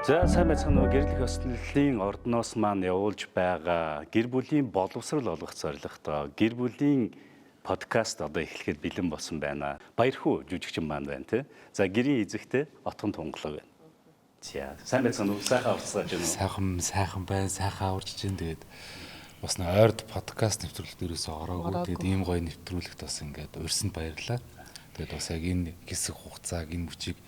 За, сайн байцгаана уу? Гэрлэх ёслолын ордноос маань явуулж байгаа гэр бүлийн боловсрол олгох зорилготой гэр бүлийн подкаст одоо эхлэхэд бэлэн болсон байна. Баярхүү жүжигчин маань байна, тий. За, гэрийн эзэгтэй Отгон Тунгалаг байна. За, сайн байцгаана уу? Сайхан аварцгааж байна уу? Сайхан сайхан байна, сайхан аварч чинь. Тэгээд бас нэг ойрд подкаст нэвтрүүлэгт ерөөсөө ороогүй. Тэгээд ийм гоё нэвтрүүлэгт бас ингээд урьсанд баярлалаа. Тэгээд бас яг энэ хэсэг хугацааг, энэ мөчийг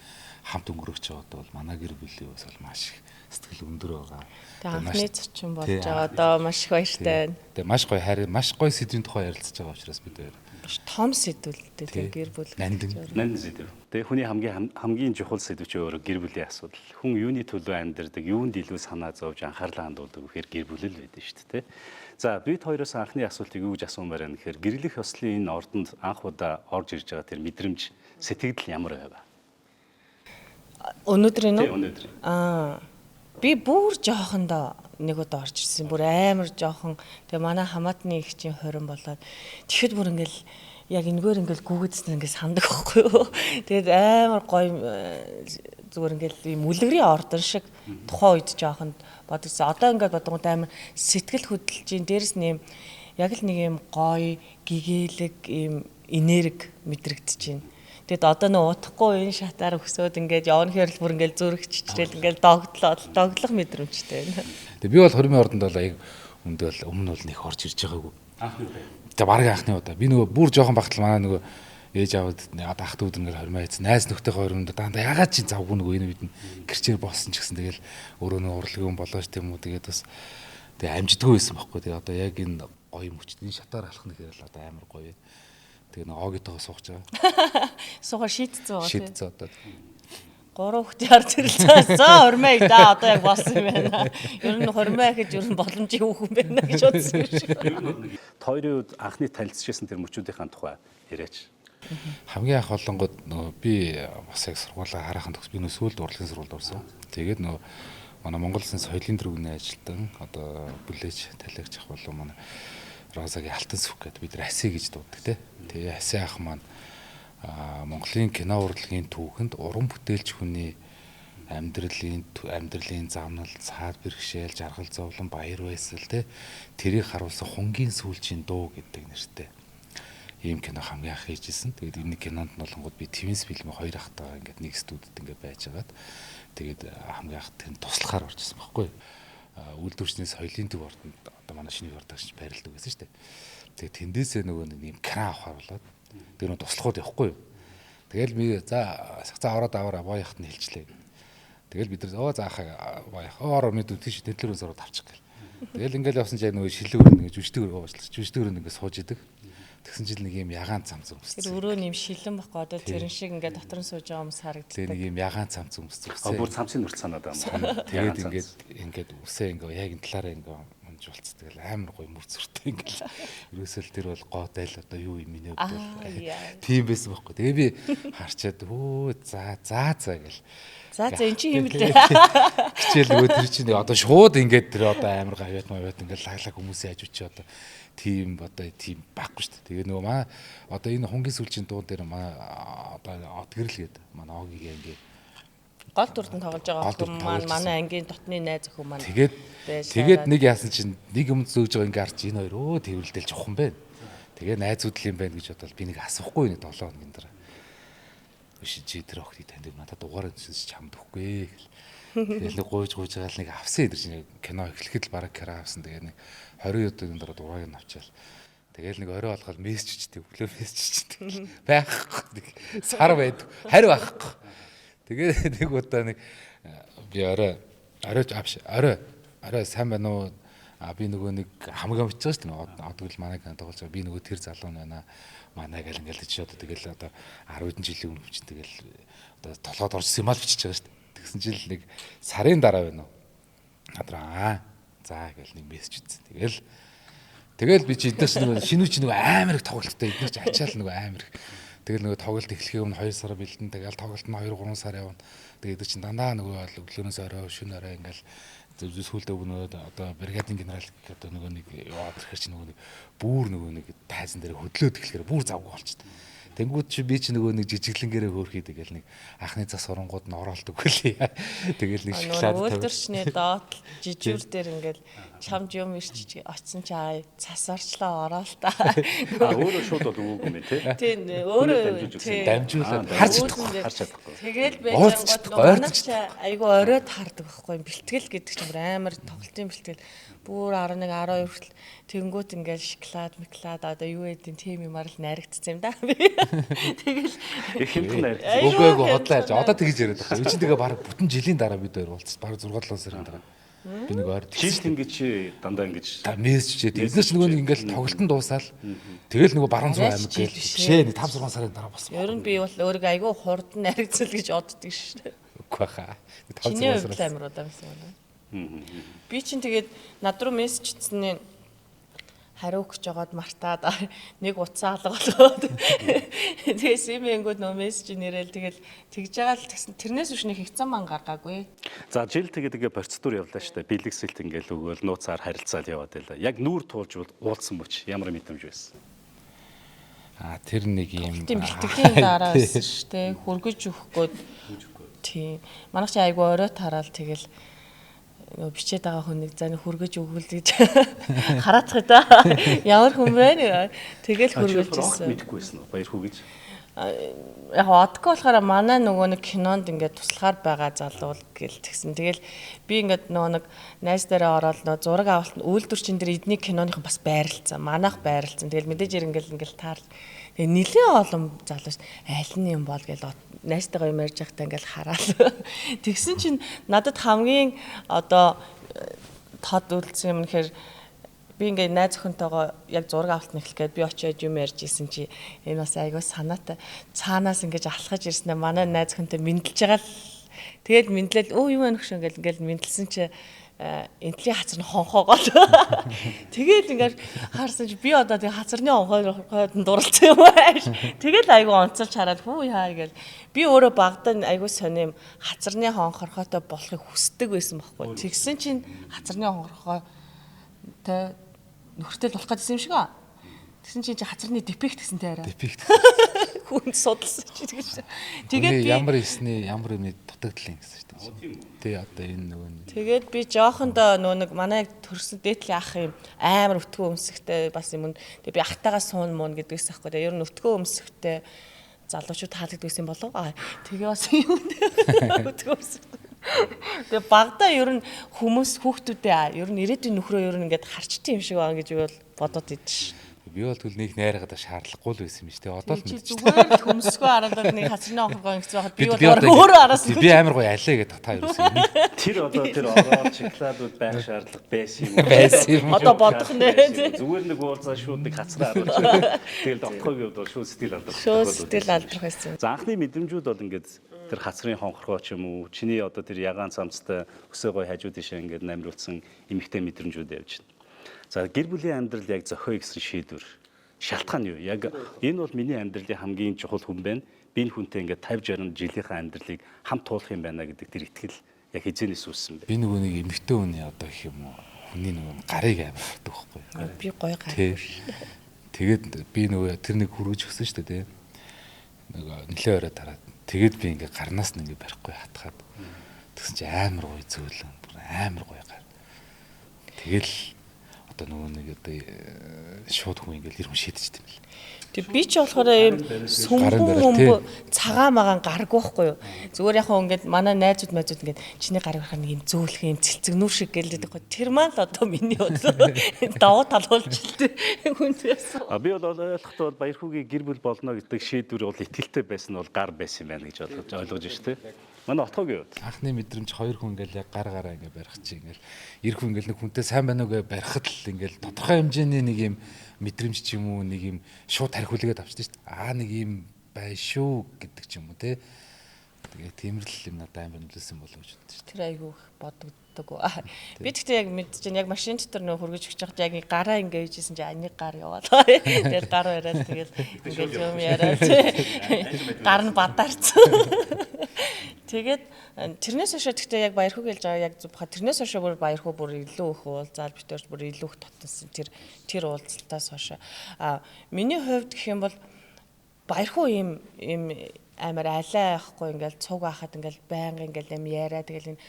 хамт өнгөрөөж байгаад бол манай гэр бүлийн бас бол маш их сэтгэл өндөр байгаа. Тэгээд анхны зочин болж байгаа, одоо маш их баяртай байна. Тэгээд маш гоё хайр, маш гоё сэдвийн тухай ярилцаж байгаа учраас бид хоёр маш том сэдвэлтэй тийм гэр бүл. Нандин. Нандин сэдв. Тэгээ хүний хамгийн хамгийн чухал сэдв чи өөрөө гэр бүлийн асуудал. Хүн юуны төлөө амьдардаг, юунд илүү санаа зовж, анхаарлаа хандуулдаг гэхээр гэр бүл л байдаг шүү дээ. За, бид хоёроос анхны асуултыг юу гэж асуумаар байна гэхээр гэрлэх ёслолын энэ ордонд анх удаа орж ирж байгаа тэр мэдрэмж, сэтгэгдэл ямар байв? Өнөөдөр энэ үү? Өнөөдөр. Би бүр жоохондоо нэг удаа орж ирсэн. Бүр амар жоохон. Тэгээ манай хамаатны их чинь 20 болоод тэгэхэд бүр ингээл яг энэгээр ингээл гүгэдсэн, ингээл сандаг байхгүй юу. Тэгээд амар гоё, зүгээр ингээл ийм үлгэрийн ордон шиг тухайн үед жоохонд бодогдсон. Одоо ингээд бодгонд амар сэтгэл хөдлөж чинь, дээрэс нь ийм яг л нэг ийм гоё гэгээлэг ийм энерги мэдрэгдэж байна. Тэгэд одоо нөө утахгүй энэ шатаар өсөөд ингээд явна гэхээр л бүр ингээд зүрх чичрэл, ингээд догтлоо, догтлох мэдрэмжтэй байна. Тэгээ би бол хормын ордонд бол аяг өмдөө бол өмнө бол нэг орж ирж байгаагүй. Анхны удаа. Тэгээ бараг анхны удаа. Би нөгөө бүр жоохон багтал манай нөгөө ээж аваад одоо ах дүүд ингээд хормоо хийсэн. Найз нөхдөйгөө хормонд дандаа ягаад чи завгүй нөгөө энэ үед нь гэрчээр болсон ч гэсэн тэгэл өөрөө нөгөө урлагийн хүн болооч тийм үү. Тэгээд бас тэгээ амждаггүй байсан байхгүй. Тэгээ одоо яг энэ гоё мөчд энэ шатаар алхах нэхэр л одоо амар гоё. Тэгээ нэг огитойгоо сууж байгаа. Суугаа шийдсэн байгаа тийм. Шийдсэн одоо. Гурван хүүхдээ харж ирлээ. За, хормоо да, одоо яг болсон юм байна. Ер нь хормоо гэж ер нь боломжийн хүүхэн байна гэж бодсон юм шиг. Хоёрын үед анхны танилцчихсан тэр мөчүүдийн тухай яриач. Хамгийн анх болонгод нөгөө би бас яг сургуулаа хараахан төгс, би нөгөө сүүлд урлагийн сургуульд орсон. Тэгээд нөгөө манай Монгол Улсын соёлын тэргүүний ажилтан, одоо бүлээж талагч ах болон манай Розагийн алтан сүх гэдэг, бид нар Аси гэж дууддаг те. Тэгээ Аси ах маань Монголын кино урлагийн түүхэнд уран бүтээлч хүний амьдралын замнал, цаад бэрхшээл, жаргал зовлон, баяр баясгал те, тэрийг харуулсан Хунгийн сүүлчийн дуу гэдэг нэртэй ийм кино хамгийн анх хийжсэн. Тэгээд энэ кинонд нь болонгод би Твинс фильмийн хоёр ахтайгаа ингээд нэг студид ингээд байжгаад тэгээд хамгийн анх тэнд туслахаар орж ирсэн байхгүй. Үйлдвэрчний соёлын төв ордонд одоо манай шинэ продакшн байрладаг байсан шүү дээ. Тэгээд тэндээсээ нөгөө нэг юм кран авахар болоод тэр нөгөө туслахууд явахгүй юу. Тэгэл би за за ороод аваараа, бояхт нь хэлчлээ. Тэгэл бид нар оо за хаа боях ороо мэд тийш тэдлэрээс ороод авчих гэл. Тэгэл ингээл явсан чинь нөгөө шилэн өрөнд ингэж жүжигтэй өрөө уучлаа. Жүжигтэй өрөөнд ингээд сууж идэг. Тэгсэн чинь нэг юм ягаан цамц өмссөн. Тэр өрөө нэм шилэн баггүй, одоо тэрэн шиг ингээд дотор нь сууж байгаа хүмүүс харагддаг. Тэгээ нэг юм ягаан цамц өмссөн. А, бүр цамцын нүрт санаад байгаа юм. Тэгээд ингээд үсээ ингээд яг энэ талаараа ингээд унж болц. Тэгэл амар гоё мөр зүртэй ингээд. Ерөөсөө л тэр бол гоодайл одоо юу юм минь бол тийм байсан байхгүй. Тэгээ би харчаад хөө за за за гэл. За за, эн чинь юм лээ. Хичээл нөгөө тэр чинь одоо шууд ингээд тэр одоо амар гавьяат мавьяат ингээд лаглаг хүмүүсийн хажуу чи одоо тийм одоо тийм байхгүй шүү дээ. Тэгээ нөгөө маа одоо энэ хунгийн сүүлчийн дуун дээр маа одоо Одгэрэл гээд манай Огийг ингээд гол дүрдэн тоглож байгаа охин маань манай ангийн дотны найз охин маань. Тэгээд нэг яасан чинь нэг юм зөөж байгаа ингээд арч энэ хоёр өө тэрвэлдэл чухам байна. Тэгээ найзууд л юм байна гэж бодвол би нэг асуухгүй нэг 7 хоногийн дараа. Биш, чи тэр охиныг таньдаг, надад дугаар өгсөн чи чамд өгөхгүй гэл. Тэгэл нэг гуйж гуйж байгаа л нэг авсан эдэр чинь кино эхлэхэд л бараг кера авсан. Тэгээ нэг 20 өдрийн дараа дугаарыг нь авчаал. Тэгэл нэг орой болгоод мессеж чичдэг, өглөө мессеж чичдэг. Байхгүй, нэг сар байдаг. Харь байхгүй. Тэгээ нэг удаа нэг би орой орой авш орой орой сайн байна уу? А, би нөгөө нэг хамаг бичиж байгаа шүү дээ. Одгол манай кино тоглож байгаа. Би нөгөө тэр залуу нь байна. Манай гэл ингээл чи одоо тэгэл одоо 10 хэдэн жилийн өмнө чинь тэгэл одоо толгойд орж юм аа бичиж байгаа шүү дээ. Тэгсэн чинь л нэг сарын дараа байна уу? Надраа аа за гэл нэг мессеж үзсэн. Тэгэл би чи эднээс нөгөө шинүү чи нөгөө амар их тоглолттой, эднээс чи ачаал нөгөө амар их. Тэгэл нөгөө тоглолт эхлэхийн өмнө 2 сар бэлдэн, тэгэл тоглолт нь 2 3 сар явна. Тэгээд эдгээр чинь дандаа нөгөө өглөөнөөс орой, шөнө орой ингээл сүүлдээ өгнөө одоо бригадын генерал одоо нөгөө нэг яваад ирэхэр чи нөгөө нэг бүр нөгөө нэг тайзан дээр хөдлөөд эхлэхээр бүр завгүй болчихсон. Тэнгүүд чи би чи нөгөө нэг жижиглэнгээрээ хөөрхийдэг гэл нэг анхны зас оронгууд нь оролдог гэлээ. Тэгэл нэг шоколад тавь. Үйлдвэрчний доод жижүүр дээр ингээл чамд юм ирчих очсон чи аа цас орчлоо ороо л та. Өөрөө шууд бол өгөөгүй юм тий. Тийм өөрөө дамжуулаад харж чадахгүй. Харж чадахгүй. Тэгэл байж ангууд айгу оройд хардаг байхгүй бэлтгэл гэдэг чинь амар тоглолтын бэлтгэл бүр 11 12 хүртэл тэнгуут ингээл шоколад миклад одоо юу гэдэг тийм юмар л наригдсан юм да. Тэгэл их хэмтэн наригдсан. Үгүй үгүй хотлаа ярьж. Одоо тэгж яриад байгаа. Чи тэгээ баг бүтэн жилийн дараа бид хоёр уулзсан. Баг 6 7 сарын дараа. Би нэг ойр жил ингэж дандаа ингэж мессеж чийд. Эднээс ч нөгөө нэг ингээл тоглолтон дуусаал. Тэгэл нөгөө баруун зүүн аймаг гээл бишээ 5 6 сарын дараа болсон. Ер нь би бол өөрийгөө айгүй хурдан наригдсан л гэж боддөг шүү дээ. Үгүй хаа. 5 6 сар амар удаан байсан юм байна. Би чинь тэгээд над руу мессежчсэний хариу өгч жагаад мартаад нэг утсаа алга болгоод тэгээ симэнгүүд нөө мессеж нэрэл тэгэл тэгж байгаа л тэгсэн тэрнээс биш нэг хэвцэн ман гаргаагүй. За жил тэгээд ингээ процедур явлаа шүү дээ. Бэлэгсэлт ингээл өгөөл нууцаар харилцаал яваад байлаа. Яг нүүр туулж уулзсан мөч ямар мэдрэмж байсан? Аа тэр нэг юм тийм бэлтгэлийн дараа байсан шүү дээ. Хөргөж өгөх гээд тийм. Манайх чи айгу орой тараал тэгэл нөгөө бичээд байгаа хүн нэг за нэг хөргөж өгвөл гэж хараацах да. Ямар хүн бэ? Тэгэл хөргөж ирсэн. Мэдэхгүй байсан уу? Баяр хүү гэж. Яг одко болохоор манай нөгөө нэг кинонд ингээд туслахаар байгаа залуу гэл тэгсэн. Тэгэл би ингээд нөгөө нэг найз дээрээ ороод нөгөө зураг авалтанд үйлдвэрчин дээр эдний киноных бас байрлалцсан. Манайх байрлалцсан. Тэгэл мэдээж ингээл таарл. Тэгээ нилийн олон залуу ш. Аль нь юм бол гэл найзтайгаа юм ярьж байхдаа ингээл хараал. Тэгсэн чинь надад хамгийн одоо тод үлдсэн юм нэхэр би ингээд найз охинтойгоо яг зураг авалт нэхлэх гээд би очиод юм ярьж исэн чи энэ бас айгүй санаатай. Цаанаас ингээд алхаж ирснээр манай найз охинтой мэдлж байгаа л тэгээд мэдлэл өө юу вэ нөхшөө ингээл мэдлсэн чи энтлийн хацар нь хонхоогоо. Тэгэл ингээд харсан чи би одоо тэг хацарны хонхойд нь дурлцсан юм ааш. Тэгэл айгүй онцолж хараад хүү яа гэл би өөрөө багтаа айгүй сонин хацарны хонхорхойтой болохыг хүсдэг байсан байхгүй. Тэгсэн чинь хацарны хонхорхойтой нөхөртэй л болох гэсэн юм шиг аа. Тэгсэн чинь чи хацарны дефект гэсэн тэ арай. Дефект. Хүн судалсан чи тэгэж. Тэгээд би ямар эсний ямар юмны дутагдлын гэсэн шүү дээ. Тий одоо энэ нөгөө нь. Тэгээд би жоохондоо нөгөө нэг манай төрсөн дээдлийн ах юм амар өтгөө өмсөхтэй бас юм. Тэгээд би ахтайгаа суун муун гэдгээс аахгүй. Ер нь өтгөө өмсөхтэй залуучууд таалагдсан болов. Аа тэгээ бас юм өтгөө өмсөхтэй. Тэгээ багада ер нь хүмүүс хүүхдүүдээ ер нь ирээдүйн нөхрөө ер нь ингээд харчтын юм шиг байгаа гэж би бол бодоод идэв. Би бол тэгвэл нэг найрагада шаардлагагүй л байсан юм шүү дээ. Одоо л мэдчих. Зүгээр л хөмсгөө хараад нэг хацрны онхоргоо ингэсэн байхад би бол өөрөө араас би амар гоё алей гэдэг та ерөөсөн. Тэр одоо тэр ороод шоколадууд байх шаардлага байсан юм уу? Байсан юм. Одоо бодох нэ. Зүгээр нэг уулзаа шууд нэг хацраа харуулж. Тэгэл дотхойг бол шууд сэтгэл алдрах. Шууд сэтгэл алдрах байсан. За анхны мэдрэмжүүд бол ингээд тэр хацрын хонхоргоо ч юм уу, чиний одоо тэр ягаан цамцтай өсөө гой хажуу тийшээ ингээд намруулсан эмэгтэй мэдрэмжүүд явж байна. За гэр бүлийн амьдрал яг зохио гэсэн шийдвэр шалтгаан юу? Яг энэ бол миний амьдралын хамгийн чухал хүн байна. Би энэ хүнтэй ингээд 50 60 жилийнхаа амьдралыг хамт туулах юм байна гэдэг тэр итгэл яг хизэнээс үүссэн бэ. Би нөгөө нэг эмэгтэй хүний одоо их юм уу хүний нөгөө гарыг амар хардаг байхгүй. Би гоё гар. Тэгээд би нөгөө тэр нэг хөргөж өгсөн шүү дээ. Нөгөө нэлээ орой тараад тэгээд би ингээд гарнаас нь ингээд барихгүй хатгаад тэгсэн чи амар гоё зөөлөн амар гоё гар. Тэгэл одоо нөгөө нэг одоо шууд хүн ингээл ир хүн шийдэж юм л. Тэг би ч болохоор ийм сүмбэн мөмбө цагаан магаан гаргүй байхгүй юу. Зүгээр яг хөө ингээд манай найзууд майзууд ингээд чиний гарыг харахаар нэг юм зөөлх юм цэлцэгнүүр шиг гэлээд байхгүй. Тэр маань л одоо миний одоо давуу тал болж л хүнээс. А би бол ойлгохдоо бол Баярхүүгийн гэр бүл болно гэдэг шийдвэр бол итгэлтэй байсан нь бол гар байсан юм байна гэж ойлгож байна шүү дээ. Манай отхоогийн хувьд анхны мэдрэмж хоёр хүн ингээл яг гар гараа ингээ барих чи ингээл эр хүн ингээл нэг хүнтэй сайн байна уу гэж барихад л ингээл тодорхой хэмжээний нэг юм мэдрэмж ч юм уу нэг юм шууд тархиулгээд авчдаг шүү дээ. Аа нэг юм бай шүү гэдэг ч юм уу те. Тэгээ тиймэрл юм надад амар нөлөөсөн болов гэж боддог шүү. Тэр айгүй их бодогддог. Би тэгтээ яг мэдчихээн яг машин дотор нөө хөргөж өгч байхад яг гараа ингээ хийжсэн чи аны гар яваад. Тэгэл гар бариад тэгэл ингээл юм яриад гар нь бадарцсан. Тэгээд тэрнээс хойш тэгтээ яг Баярхүү гэлж байгаа яг зөв баха. Тэрнээс хойш бүр Баярхүү бүр илүү их уулзаал битэрч бүр илүү их татсан тэр уулзалтаас хойш. А миний хувьд гэх юм бол Баярхуу ийм амар алай байхгүй ингээл цуг байхад ингээл байнга ингээл юм яриа тэгэл энэ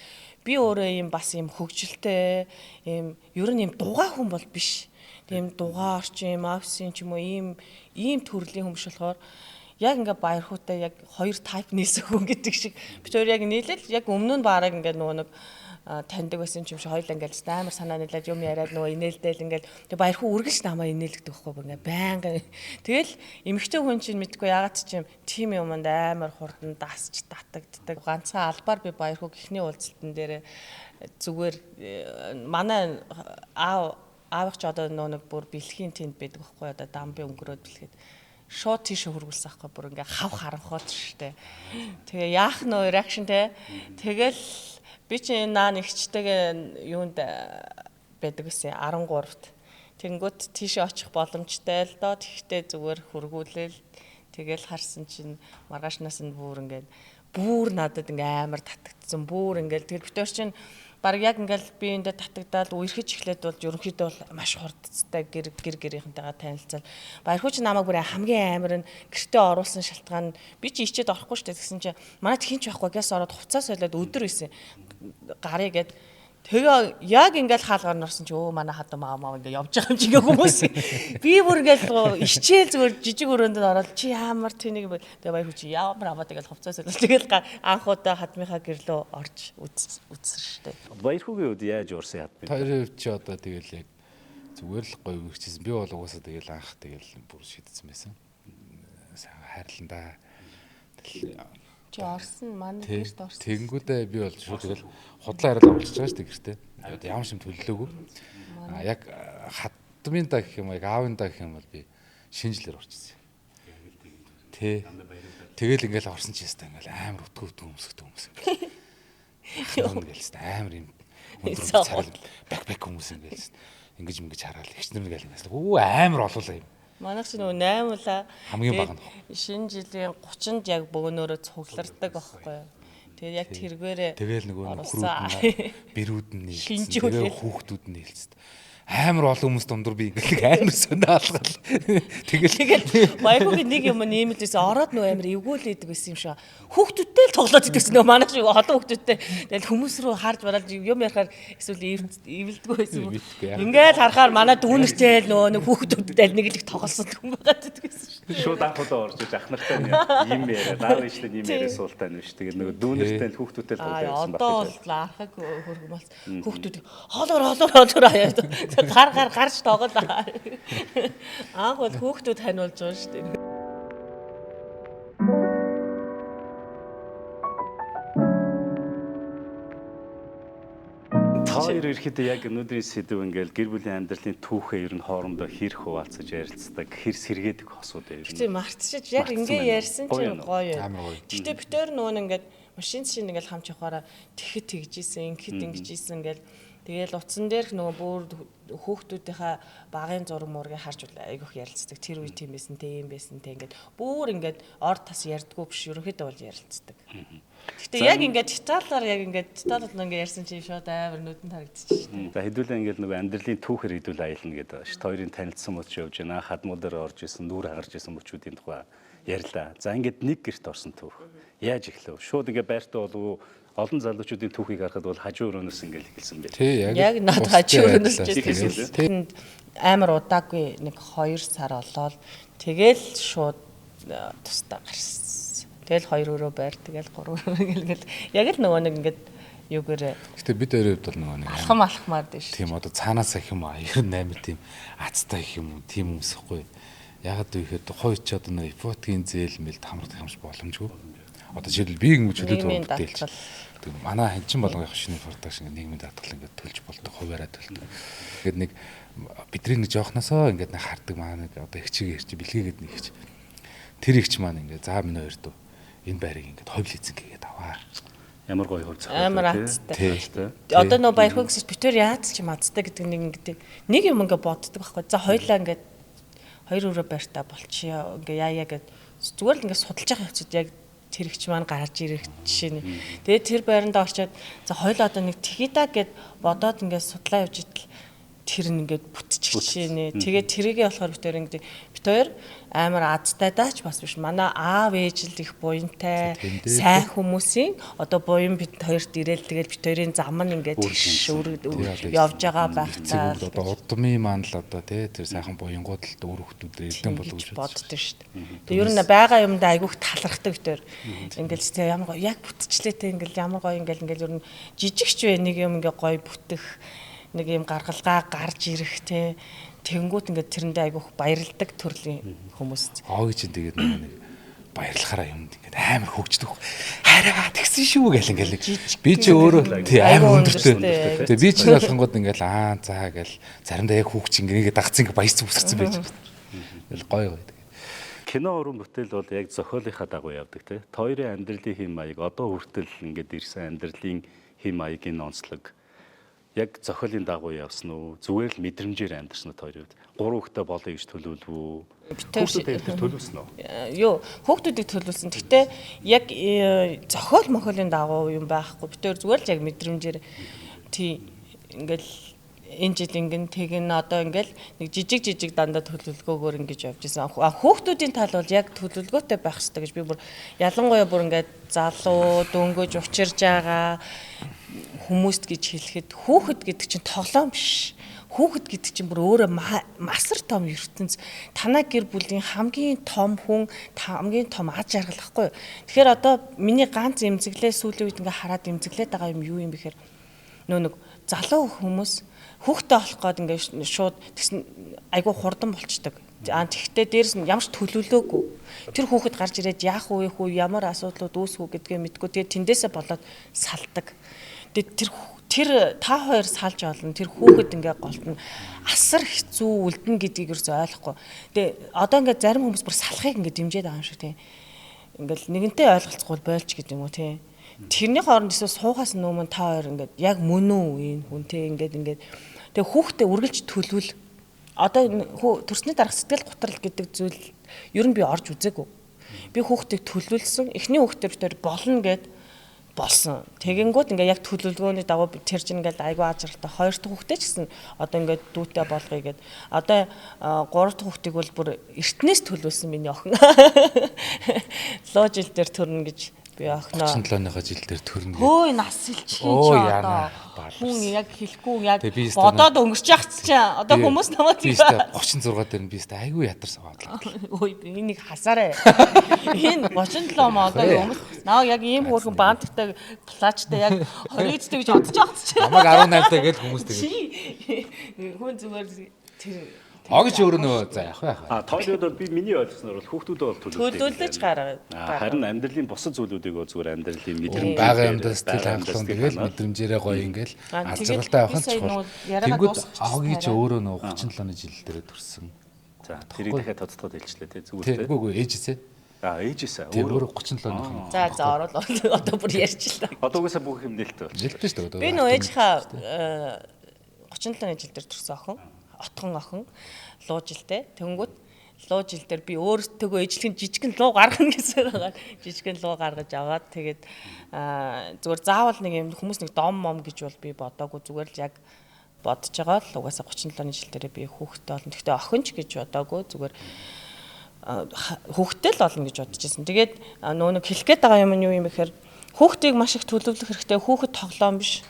би өөрөө ийм бас ийм хөгжилтэй ийм ер нь ийм дугаа хүн бол биш. Тийм дугаа орчин ийм офисын ч юм уу ийм төрлийн хүмүүс болохоор яг ингээ Баярхуутай яг хоёр type нийлсэн хүн гэдэг шиг би тэр яг нийлэл яг өмнө нь бараг ингээ нөгөө нэг таньдаг байсан юм шиг хоёулаа ингээл амар санаа нийлээд юм яриад нөгөө инээлдэл ингээл тэг Баярхуу үргэлж намайг инээлгдэг байхгүй ингээ байнга тэгэл эмэгтэй хүн чинь мэдгүй ягаад ч юм тим юмд амар хурдан дасч татагддаг ганцхан албаар би Баярхуу гихний уулзалтан дээр зүгээр манай аав ч одоо нөгөө нэг бүр бэлхийн тэнд байдаг байхгүй одоо дамби өнгөрөөд бэлхэд шууд тийш хөргүүлсэн аахгүй бүр ингээ хав харанхуул штэ. Тэгээ яах нөө реакшн те. Тэгэл би чи наа нэгчтэйгээ юунд байдаг гэсэн 13-т. Тэнгүүт тийш очих боломжтой л доо. Тэгтээ зүгээр хөргүүлээл тэгэл харсан чинь маргаашнаас нь бүр ингээд бүр надад ингээ амар татагдсан. Бүр ингээл тэгэл битэр чинь баг яг ингээл би эндээ татагдаал үерхэж эхлээд бол ерөнхийдөө бол маш хурдцтай гэр гэрийнхэнтэйгээ танилцал. Баярхуу чи намайг бүр хамгийн амар нь гэртээ оруулсан шалтгаан би чи ичээд орохгүй штэ тэгсэн чи манай хин ч байхгүй гэс ороод хувцас солиод өдөр исэн. Гарыг гээд тэгээ яг ингээл хаалгаар норсон чи өө манай хадам маав ингээ явж байгаа юм чи ингээ хүмүүс. Би бүр ингээл ичээл зүгээр жижиг өрөөнд ороод чи ямар тэнийг тэгээ Баярхуу чи ямар аваад ингээл хувцас солиод тэгэл анх удаа хадмынхаа гэрлөө орж үзсэн штэ. Баярхуугийн үед яаж урсан хадмын? Хоёрын хувьд чи одоо тэгэл яг зүгээр л гоё үрчсэн. Би бол угаасаа тэгэл анх тэгэл бүр шидсэн байсан. Сайн хайрлан да. Чи орсон манай гэрт орсон. Тэгэнгүүтээ би бол шууд тэгэл худлаа яриад олж байгаа шүү дээ гэртээ. Одоо ямар ч юм төлөлөөгүй. А яг хадмын да гэх юм яг аавын да гэх юм бол би шинэ жилээр орчихсон. Тэ. Тэгэл ингээл орсон чи яста ингээл амар өтгөө өтгөө өмсгдөг хүмүүс. Ингээл яста амар юм өндөр царай бэк хүмүүс ингээл ингэж ингэж хараал ихчнэр ингээл ингээл өө амар олуулаа юм. Манайх чи нөгөө 8 улаа хамгийн бага нь шинэ жилийн 30-нд яг бөөнөрөө цуглардаг байхгүй юу. Тэгээд яг тэргээрээ тэгэл нөгөө нөхрүүд нь бэрүүд нь нийлсэн. Тэгээ хүүхдүүд нь нийлсэн. Амар олон хүмүүс дундуур би ингээл амар сонио алгал. Тэгэл Баярхуугийн нэг юм ийм л байсан. Ороод нөгөө амар эвгүүлээдэг байсан юм шиг. Хүүхдүүдтэй л тоглоод идэгсэн нөгөө манай шиг олон хүүхдүүдтэй. Тэгэл хүмүүс рүү харж бараад юм ярихаар эсвэл эвэлдэггүй байсан юм. Ингээл харахаар манай дүүнертэй л нөгөө нэг хүүхдүүдтэй л нэг л их тоглосон хүн байгаад идэгсэн шүү. Шууд анх удаа орж иж ах нартай юм яриа. Аав ээжтэй юм яриа суултаа нь биш. Тэгээд нөгөө дүүнертэй л хүүхдүүдтэй л тоглоод байсан баг. Одоо бол архаг хөргөн болсон. Хүүхдүүд хоолоор хоолоор хоолоор хаяа. Гар гарч тоглоо. Анх бол хүүхдүүд ханиулж байгаа шүү дээ. Та хоёр ирэхэд яг өнөөдрийн сэдв ингээл гэр бүлийн амьдралын түүхээ ер нь хоорондоо хэр хуваалцаж ярилцдаг, хэр сэргээдэг хосууд ер нь. Гэтэ мартчихж яг ингээ ярьсан чинь гоё юм. Гэтэ битээр нөгөө ингээд машин чинь ингээл хамт явахаараа тэгэхэд тэгжсэн, ингэхэд ингэжсэн ингээл тэгэл утсан дээрх нөгөө бүр хүүхдүүдийнхаа багын зураг мургийг харж айгүйх ярилцдаг. Тэр үе тийм байсан, тийм байсан те ингээд бүр ингээд ор тас ярьдгүү биш ерөнхийдөө бол ярилцдаг. Гэтэ яг ингээд деталаар яг ингээд деталд ингээд ярьсан чинь шууд амар нүдэнд харагдчих шээ. За хэдүүлээ ингээд нөгөө амьдралын түүхээр хэдүүл аялна гэдэг ш. Хоёрын танилцсан мөч явж байна. Хадмуудаар орж исэн, нүүр хагарч исэн мөчүүдийн тухай ярьлаа. За ингээд нэг гэрт орсон түүх. Яаж эхлэв? Шууд ингээд байртай болов уу? Олон залуучуудын түүхийг харахад бол хажуу өрөөнөөс ингээл эхэлсэн байх. Тий, яг над хажуу өрөөнөөс ч амар удаагүй нэг 2 сар олоод тэгэл шууд тусдаа гарсан. Тэгэл 2 өрөө байр, тэгэл 3 өрөө ингээл яг л нөгөө нэг ингээд юугээрээ. Гэтэ бид хоёрын хувьд бол нөгөө нэг алхам алхмаар дээ шүү. Тийм одоо цаанаасаа их юм аа 98 тийм азтай их юм уу тийм хүмүүс ихгүй. Ягаад вэ гэхээр тухайн үед ч одоо нөгөө ипотекийн зээл мэл хамрах хамш боломжгүй. Одоо жишээлбэл би ингэж чөлөө зураг бүтээлч. Тэг манай ханчин болгон яг шинэ продакшн нийгмийн даатгал ингээд төлж болдог, хуваараа төлдөг. Ингээд нэг бидний нэг жоохносоо ингээд нэг хардаг манай нэг одоо эгчиг ирч бэлгээгээд нэг эгч. Тэр эгч маань ингээд за миний хоёр дүү энэ байрыг ингээд хувь лизинг хийгээд аваа. Ямар гоё хувь зохиол. Амар азтай. Одоо нөө Баярхуу гэсэн битээр яаж ч юм азтай гэдэг нэг ингээд нэг юм ингээд боддог байхгүй. За хоёлаа ингээд хоёр өрөө байртаа болчихё. Ингээ яа яа гэд зүгээр л ингээд судалж байгаа явцад яг тэрэгч маань гарч ирэх жишээ нь. Тэгээд тэр байрандаа очиод за хоёул одоо нэг тэгье гэд бодоод ингээд судлаа явж идэл тэр нь ингээд бүтчих жишээ нэ. Тэгээд тэрийгээ болохоор битээр ингээд Бид хоёр амар азтай даач бас биш. Манай аав ээж л их буянтай, сайн хүмүүсийн одоо буян бид хоёрт ирээл тэгэл бид хоёрын зам нь ингээд явж байгаа байх та. Одоо удмын маань л одоо тий тэр сайхан буянгууд л өөр хүмүүсээр эрдэн болов гэж боддог шүү дээ. Тэгээ ер нь байгаа юмдаа айгүйх талархдаг бид хоёр. Ингээл тий ямар гоё яг бүтчлээ те ингээл ямар гоё ингээл ингээл ер нь жижигч вэ нэг юм ингээ гоё бүтэх нэг юм гаргалгаа гарч ирэх те тэнгуут ингээд тэрэндээ айгүйх баярладаг төрлийн хүмүүс. Ооги чинь тэгээд нэг баярлахаараа юмд ингээд амар хөгждөг. Хараа тэгсэн шүү гэл ингээл би чи өөрөө тий амар өндөртэй. Тэгээ би чи болгонгод ингээл аа за гэл заримдаа яг хүүхч ингээд дагцсан ингээд баярц үсэрсэн байж байгаа. Тэгэл гоё гоё. Кино уран бүтээл бол яг зохиолынхаа дагуу явдаг тий. Хоёрын амьдралын хэм маяг одоо хүртэл ингээд ирсэн амьдралын хэм маягийн онцлог яг зохиолын дагуу явсан уу? Зүгээр л мэдрэмжээр амьдарсан уу та хоёрын хувьд? Гурван хүүхдээ болъё гэж төлөвлөв үү? Хүүхдүүдээ тэр төлөвлөсөн үү? Юу, хүүхдүүдийг төлөвлөсөн. Гэхдээ яг зохиол мохиолын дагуу юм байхгүй. Бид хоёр зүгээр л яг мэдрэмжээр тий ингээл энэ жил ингэн тэгин одоо ингээл нэг жижиг жижиг дандаа төлөвлөгөөгөөр ингэж явж исэн. Хүүхдүүдийн тал бол яг төлөвлөгөөтэй байх хэрэгтэй гэж би бүр ялангуяа бүр ингээд залуу дөнгөж учирж байгаа хүмүүст гэж хэлэхэд хүүхэд гэдэг чинь тоглоом биш. Хүүхэд гэдэг чинь бүр өөрөө масар том ертөнц. Танай гэр бүлийн хамгийн том хүн, хамгийн том аж аргал байхгүй юу? Тэгэхээр одоо миний ганц эмзэглээ сүүлийн үед ингээ хараад эмзэглээд байгаа юм юу юм бэхээр нөө нэг залуу хүмүүс хүүхдээ олох гээд ингээ шууд тэгсэн айгүй хурдан болчдөг. Аа тэгтээ дээрэс нь ямар ч төлөвлөөгүй. Тэр хүүхэд гарч ирээд яах вэ хүү ямар асуудлууд үүсэх үү гэдгээ мэдгүй. Тэгээд тэндээсээ болоод салдаг. Тэгээд тэр та хоёр салж олно. Тэр хүүхэд ингээ голтно. Асар хэцүү үлдэн гэдгийг ерөөсөй ойлгохгүй. Тэгээ одоо ингээ зарим хүмүүс бүр салахыг ингээ дэмжиж байгаа юм шиг тийм. Ингээл нэгэнтээ ойлголцохгүй болж гэдэг юм уу тийм. Тэрний хооронд эсвэл суухаас өмнө та хоёр ингээд яг мөн үү энэ хүн те ингээд ингээд тэгээ хүүхдээ үргэлж төлөвл. Одоо төрсний дараах сэтгэл готрол гэдэг зүйл ер нь би орж үзээгүй. Би хүүхдийг төлөвлөсөн. Эхний хүүхдээ бид хоёр болно гэд болсон. Тэгэнгүүт ингээ яг төлөвлөгөөний дагуу тэр чинь ингээл айгүй ажралтай. Хоёр дахь хүүхдээ ч гэсэн одоо ингээд дүүтэй болгоё гэд. Одоо гурав дахь хүүхдийг бол бүр эртнээс төлөвлөсөн миний охин. Лоо жил дээр төрнө гэж би охиноо 37-ныхоо жил дээр төрнө. Хөөе нас илчихин чи одоо. Хүн яг хэлэхгүй яг бодоод өнгөрч яах чи одоо хүмүүс намайг би 36 дээр нь би өстө айгүй ядарсан бодлоо. Ой энийг хасаарай. Энэ 37 маа одоо хүмүүс наа яг ийм хөөрхөн банттай плачтай яг 29-тэй гэж бодож байгаа чи. Намайг 18-тай гэж хүмүүс тэгээд. Хүн зүгээр тэр Огч өөрөө нөө за явах байх. А тоолууд бол би миний ойлгосноор бол хүүхдүүдээ бол төлөвлөж гараа. Харин амьдралын бусад зүйлүүдийг бол зүгээр амьдралын мэдрэмж байгаа юмдаа сэтгэл хангалуун тэгэл мэдрэмжээрээ гоё ингээл аз жаргалтай явах нь чухал. Тэнгүүд огийн чи өөрөө нөө 37 оны жил дээр төрсөн. За тэрийг дахиад тодтоод хэлчлээ те зүгээр те. Үгүй үгүй ээжээсээ. А ээжээсээ өөрөө 37 оных. За за орол одоо бүр ярьчлаа. Одоо угаасаа бүх юм нээлттэй болчих. Нээлттэй шүү дээ. Би нөө ээжийнхаа 37 оны жил дээр төрсөн охин. Отгон охин луу жилтэй. Тэнгүүт луу жил дээр би өөртөөгөө ижлэгэн жижигэн луу гаргана гэсэн байгаа. Жижигэн луу гаргаж аваад тэгээд зүгээр заавал нэг юм хүмүүс нэг дом мом гэж бол би бодоагүй зүгээр л яг бодож байгаа л угаасаа 37 оны жил дээр би хүүхдтэй болно. Гэхдээ охин ч гэж бодоагүй зүгээр хүүхдтэй л болно гэж бодож байсан. Тэгээд нөгөө нэг хэлэх гээд байгаа юм нь юу юм бэхээр хүүхдийг маш их төлөвлөх хэрэгтэй. Хүүхэд тоглоом биш.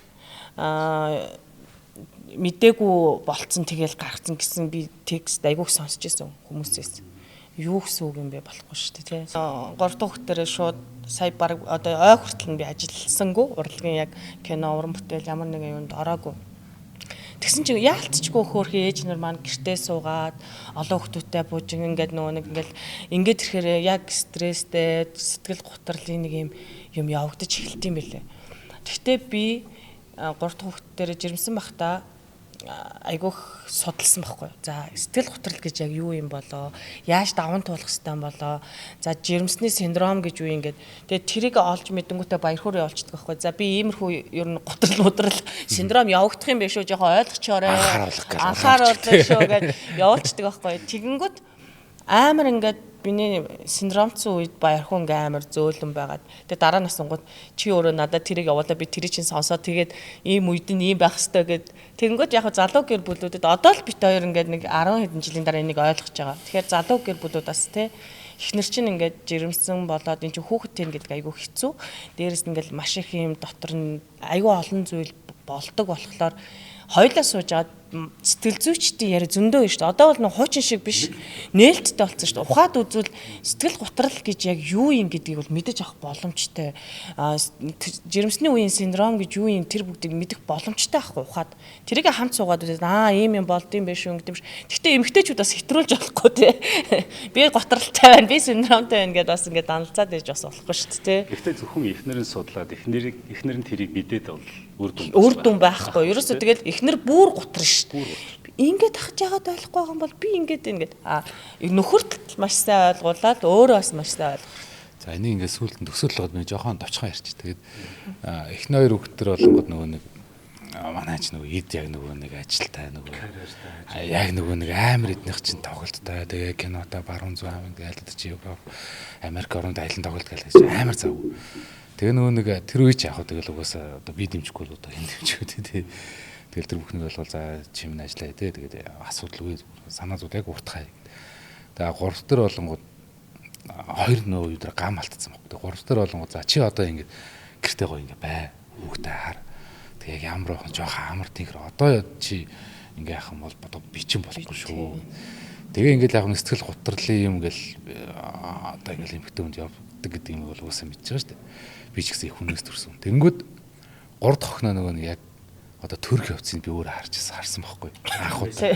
Мдээгүй болцсон тэгэл гаргацсан гэсэн би текст айгүйх сонсч ирсэн хүмүүсээс. Юу гэсэн үг юм бэ болохгүй шүү дээ тий. Гурав дахь хүүхдэрээ шууд сая баг одоо ой хүртэл нь би ажилласангүй урлагийн яг кино уран бүтээл ямар нэгэн юунд ороогүй. Тэгсэн чинь яалтчгүй хөөрхөн ээж нар маань гэртээ суугаад олон хүүхдүүдтэй буужин ингээд нөгөө нэг ингээл ингээд ирэхээр яг стресстэй сэтгэл гутралын нэг юм явагдаж эхэлт юм билээ. Гэхдээ би гурав дахь хүүхдэрээ жирэмсэн бахта айгүйх судалсан байхгүй. За сэтгэл готрол гэж яг юу юм болоо? Яаж даван туулах хэвтэй юм болоо? За жирэмсний синдром гэж юу юм гээд тэгээд тэрийг олж мэдэнгүүтээ баяр хөөр явуулчихдаг байхгүй. За би иймэрхүү ер нь готрол мудрал синдром явагдах юм биш үү? Жохоо ойлгочоорой. Анхааруулах шүү гэж явуулчихдаг байхгүй. Тэгэнгүүт Амар ингээд миний синдромцсон үед Баярхүү ингээ амар зөөлөн байгаад тэгээ дараа нь асуунгууд чи өөрөө надад тэрийг явуулаа, би тэрийг чинь сонсоод тэгээд ийм үед нь ийм байх ёстой гэд тэгэнгүүт яг залуу гэр бүлүүдэд одоо л бит хоёр ингээд нэг 10 хэдэн жилийн дараа энийг ойлгож байгаа. Тэгэхээр залуу гэр бүлүүд бас те эхнэр чинь ингээд жирэмсэн болоод эн чинь хүүхэд тэн гэдэг айгүй хэцүү. Дээрээс нь ингээд маш их юм дотор нь айгүй олон зүйл болдог болохоор хоёлаа сууж аваад сэтгэл зүйчдийн яриа зөндөө байна шүү дээ. Одоо бол нэг хуучин шиг биш, нээлттэй болсон шүү дээ. Ухаад үзвэл сэтгэл гутрал гэж яг юу юм гэдгийг бол мэдэж авах боломжтой. Жирэмсний үеийн синдром гэж юу юм, тэр бүгдийг мэдэх боломжтой ахгүй ухаад. Тэрийг хамт суугаад үзээд аа ийм юм болд юм биш үү гэдэг юм биш. Гэхдээ эмэгтэйчүүд бас хэтрүүлж болохгүй те. Би гутралтай байна, би синдромтой байна гэдээ бас ингээд даналцаад ээж бас болохгүй шүү дээ. Гэхдээ зөвхөн эхнэр нь судлаад эхнэр нь тэрийг мэдээд бол үр дүн байхгүй. Ерөөсөө тэгэл эхнэр бүр гутрна шүү дээ. Ингээд ах жагаад ойлгохгүй байгаа юм бол би ингээд ингээд нөхөрт маш сайн ойлгуулаад өөрөө бас маш сайн ойлгох. За энийг ингээд сүүлд нь төсөөлөл болгоод би жоохон товчхон ярьчих. Тэгээд эхний хоёр хүүхдэр болонгод нөгөө нэг манай ч нөгөө эд яг нөгөө нэг ажилтай нөгөө яг нөгөө нэг амар эднийх чинь тоглолттой. Тэгээ кинотой баруун зүүн аав ингээд айлдаж чи Европ, Америк оронд аялан тоглолт гэлээ чи амар завгүй. Тэгээ нөгөө нэг тэр үе чи яг тэгэл угаасаа одоо би дэмжихгүй л одоо хэн дэмжих вэ тий. Тэгэл тэр бүхнийг болгол за чим нь ажиллая тий. Тэгээд асуудалгүй санаа зүйд яг уртхай. Тэгээ гурав дээр болонгууд хоёр нөө өдөр гам алтцсан баг. Тэгээ гурав дээр болонгууд за чи одоо ингээд гэртээ гоё ингээд бай. Хүүхдээ хар. Тэгээ яг ямар охин жоохон амар тийхэр одоо чи ингээ яах юм бол одоо би чинь болохгүй шүү. Тэгээ ингээд яг сэтгэл гутралын юм ингээл одоо ингээл эмхтэн хүнд явдаг гэдэг юм бол угаасаа мэдж байгаа шүү дээ. Би ч гэсэн их хүнээс төрсөн. Тэнгүүд гурав дахь охиноо нөгөө нэг яг одоо төрөх явцыг би өөрөө харсан байхгүй. Анх удаа.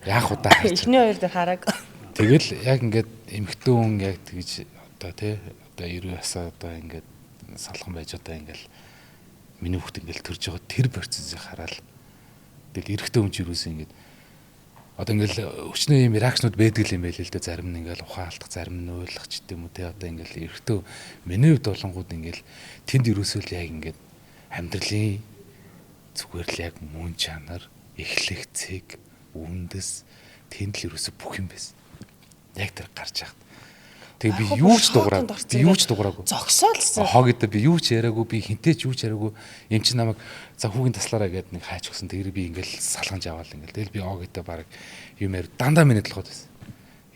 Яг удаа харж. Эхний хоёр дээр харааг. Тэгэл яг ингээд эмхтэн хүн яг тэгж одоо тий одоо 90 насаа одоо ингээд салган байж одоо ингээд миний хүүхд ингээд төрж байгаа тэр процессыг хараад тэгэл эрэгтэй хүн ч юусэн ингээд одоо ингээл өчнөө юм реакшнууд байдаг юм байл л дээ. Зарим нь ингээл ухаан алдах, зарим нь уйлах ч гэдэм үү те. Одоо ингээл эрэгтэй миний хувьд болонгууд ингээл тэнд юусоо л яг ингээд амьдралын зүгээр л яг мөн чанар, эхлэх цэг, үндэс тэнд л юусоо бүх юм байсан. Яг тэр гарч яхад. Тэгээ би юу ч дуурайг, би юу ч дуурайгүй. Зогсоолсон. Хог гэдэг би юу ч яриаггүй, би хинтээ ч юу ч яриаггүй. Эм чи намайг за хүүгийн таслаараа гээд нэг хайч өгсөн. Тэр би ингээл салганж аваал ингээл. Тэгэл би оо гэдэг баг юм яар дандаа миний толгойд байсан.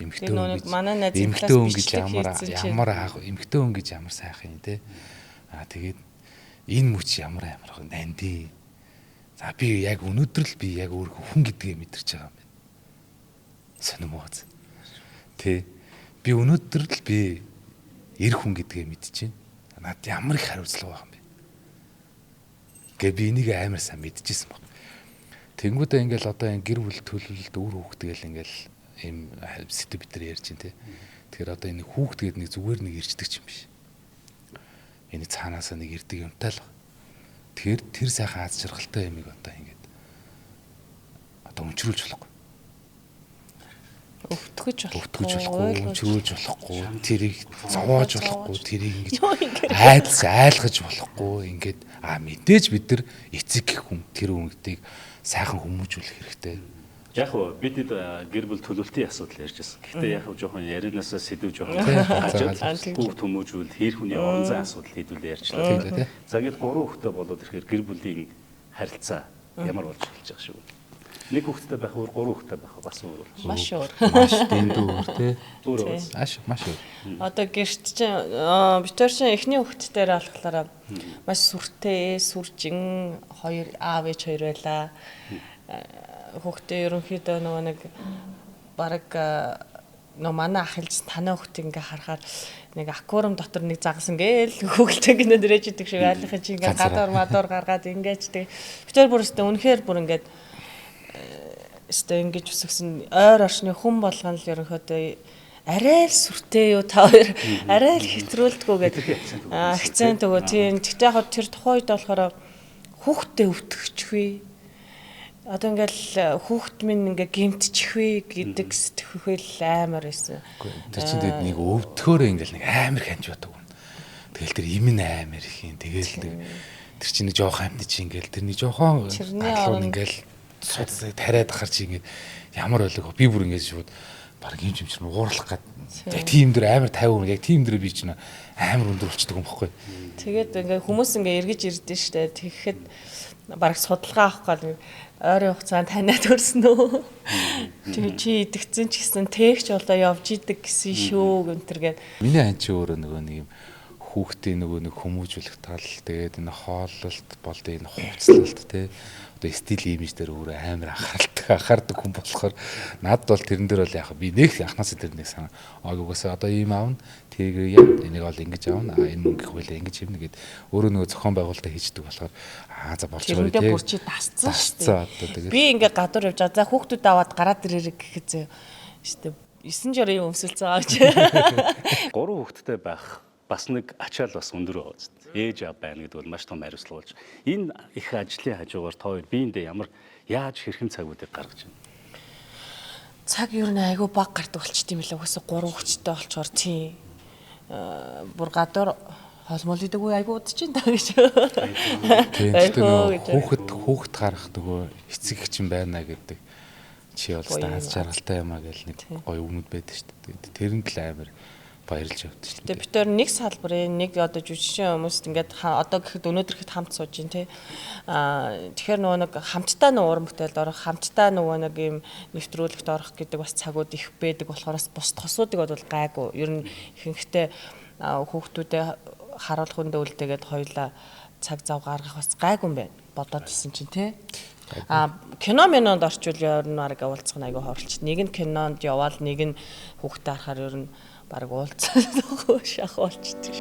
Эмхтэн хүн гэж манай найз эмхтэн хүн гэж ямар эмхтэн хүн гэж ямар сайхан юм те. Аа тэгээд энэ мөч ямар амар нанди. За би яг өнөөдөр л би яг өөр хүн гэдгээ мэдэрч байгаа юм байна. Сонирм уу. Тэ. Би өнөөдөр л би эр хүн гэдгээ мэдчихээн. Над ямар их хариуцлага байх юм бэ? Гэ би энийг амар сайн мэдчихсэн баг. Тэнгүүдээ ингээл одоо энэ гэр бүл төлөвлөлт үр хүүхд гээл ингээл ийм сэдв бид нар ярьж байна те. Тэгэхээр одоо энэ хүүхд гээд нэг зүгээр нэг ирчдэг юм биш. Энэ цаанаасаа нэг ирдэг юмтай л баг. Тэгэхээр тэр сайхан аз жаргалтай юмыг одоо ингээд одоо өнчрүүлж болохгүй. Өвтгөж болохгүй, өнчрүүлж болохгүй, тэрийг зовоож болохгүй, тэрийг ингэж айдас айлгаж болохгүй. Ингээд мэдээж бид нар эцэг гэх хүн тэр хүнүүдийг сайхан хүмүүжүүлэх хэрэгтэй. Яг хөө бид гэр бүл төлөвлөлтийн асуудал ярьж байсан. Гэхдээ яг хөө жоохон ярианаасаа сэдв жоохон гажаад хүүхд хүмүүжүүл, хэр хүний орон зайн асуудал хэдүүлээ ярьчлаа. За ингээд гурван хүүхдтэй болоод ирэхээр гэр бүлийн харилцаа ямар болж эхэлж байгаа шүү. Нэг хүүхэдтэй байх өөр, гурван хүүхэдтэй байх бас өөр болж. Маш өөр. Маш дэндүү өөр тий. Өөр өөр. Маш өөр. Одоо гэрт чинь битэр чинь эхний хүүхэдтэй болохоор маш сүртэй, сүржин хоёр аав ээж хоёр байлаа. Хүүхдээ ерөнхийдөө нөгөө нэг бараг нөө манай ах хэлж танай хүүхдийг ингээ харахаар нэг аквариум дотор нэг загас ингээл хөглөж гинэ нэрэж идэг шиг айлынхын чи ингээ гадуур мадуур гаргаад ингээч тэг. Битэр бүр өстө үнэхээр бүр ингээд өстө ингэж үсгсэн ойр орчны хүн болгон л ерөнхийдөө арай л сүртэй юу та хоёр арай л хэтрүүлдэггүй гэдэг акцент өгөө. Тийм. Тэгтээ яг тэр тухайн үед болохоор хүүхдтэй өвтгөчихвээ. Одоо ингээл хүүхд минь ингээ гэмтчихвээ гэдэг сэтгэхэл амар байсан. Тэр чинь тэгээд нэг өвдөхөөрөө ингээл нэг амар ханж байдаг юм. Тэгэл тэр им нь амар их юм. Тэгэл тэр чинь нэг жоох амтны чи ингээл тэрний жохон галуун ингээл суд тариад ахар чи ингээд ямар ойлго би бүр ингээд шууд Бараг юм чимчэр уурлах гад. Яг тийм дээр амар 50 яг тийм дээр би чинь амар өндөр болчдөг юм баггүй. Тэгээд ингээ хүмүүс ингээ эргэж ирдэ штэ. Тэгэхэд бараг судалгаа авах гал ойрын хугацаанд таниад өрсөн үү? Тэгээ чи идэгцэн ч гэсэн тээгч болоо явж идэг гэсэн шүү гэнтэр гээд. Миний ан чи өөрөө нөгөө нэг юм хүүхдийн нөгөө нэг хүмүүжүүлэх тал, тэгээд энэ хооллолт болд энэ хувцлалт те одоо стил имиж дээр өөрөө амар анхаардаг хүн болохоор надад бол тэрэн дээр бол яг би нэг анхнаасаа тэр нэг сан угаасаа одоо ийм аавна тэгээ яа энийг бол ингэж аавна энэ мөнгө хөлөө ингэж хэмнэ гэд өөрөө нөгөө зохион байгуулалтаа хийждэг болохоор за болж байгаа те. Бүр чи дасцсан шүү дээ. Би ингээ гадуур явж байгаа. За хүүхдүүд аваад гараад ирээрэй гэхэд зөө шүү дээ. 9 жорын өмсөлцөө авч. 3 хүүхэдтэй байх бас нэг ачаал бас өндөр байгаа зү. Ээж аав байна гэдэг бол маш том хариуцлага болж. Энэ их ажлын хажуугаар та хоёр биендээ ямар яаж хэрхэн цагуудыг гаргаж байна? Цаг ер нь айгүй баг гардаг болчт юм лээ. Угаасаа 3 хүчтэй болчоор тийм. Бүр гадуур холмол идэг үе айгүй удаж чинь та гэж. Тийм хүүхэд гарах нөгөө эцэг их чинь байна гэдэг чи бол аз жаргалтай юм а гэл нэг гоё өмнөд байдаг шүү дээ. Тэрэнд л амар баярлж явдаг шүү дээ. Бид тэр нэг салбарын нэг одоо жүжигчин хүмүүст ингээд одоо гэхэд өнөөдөр гэхэд хамт сууж байна те. Тэгэхээр нөгөө нэг хамтдаа нөгөө уран бүтээлд орох, хамтдаа нөгөө нэг юм нэвтрүүлэгт орох гэдэг бас цагууд их байдаг болохоор бус тосуудыг бол гайгүй. Ер нь ихэнхдээ хүүхдүүдэд харуулах үндэ үлдээгээд хоёлаа цаг зав гаргах бас гайгүй юм байна. Бодоод исэн чинь те. Кино минонд орчвол ер нь бараг уулзах нь айгүй ховрлч. Нэг нь кинонд яваал, нэг нь хүүхдээ харахаар ер нь бараг уулзах шах болчдөг.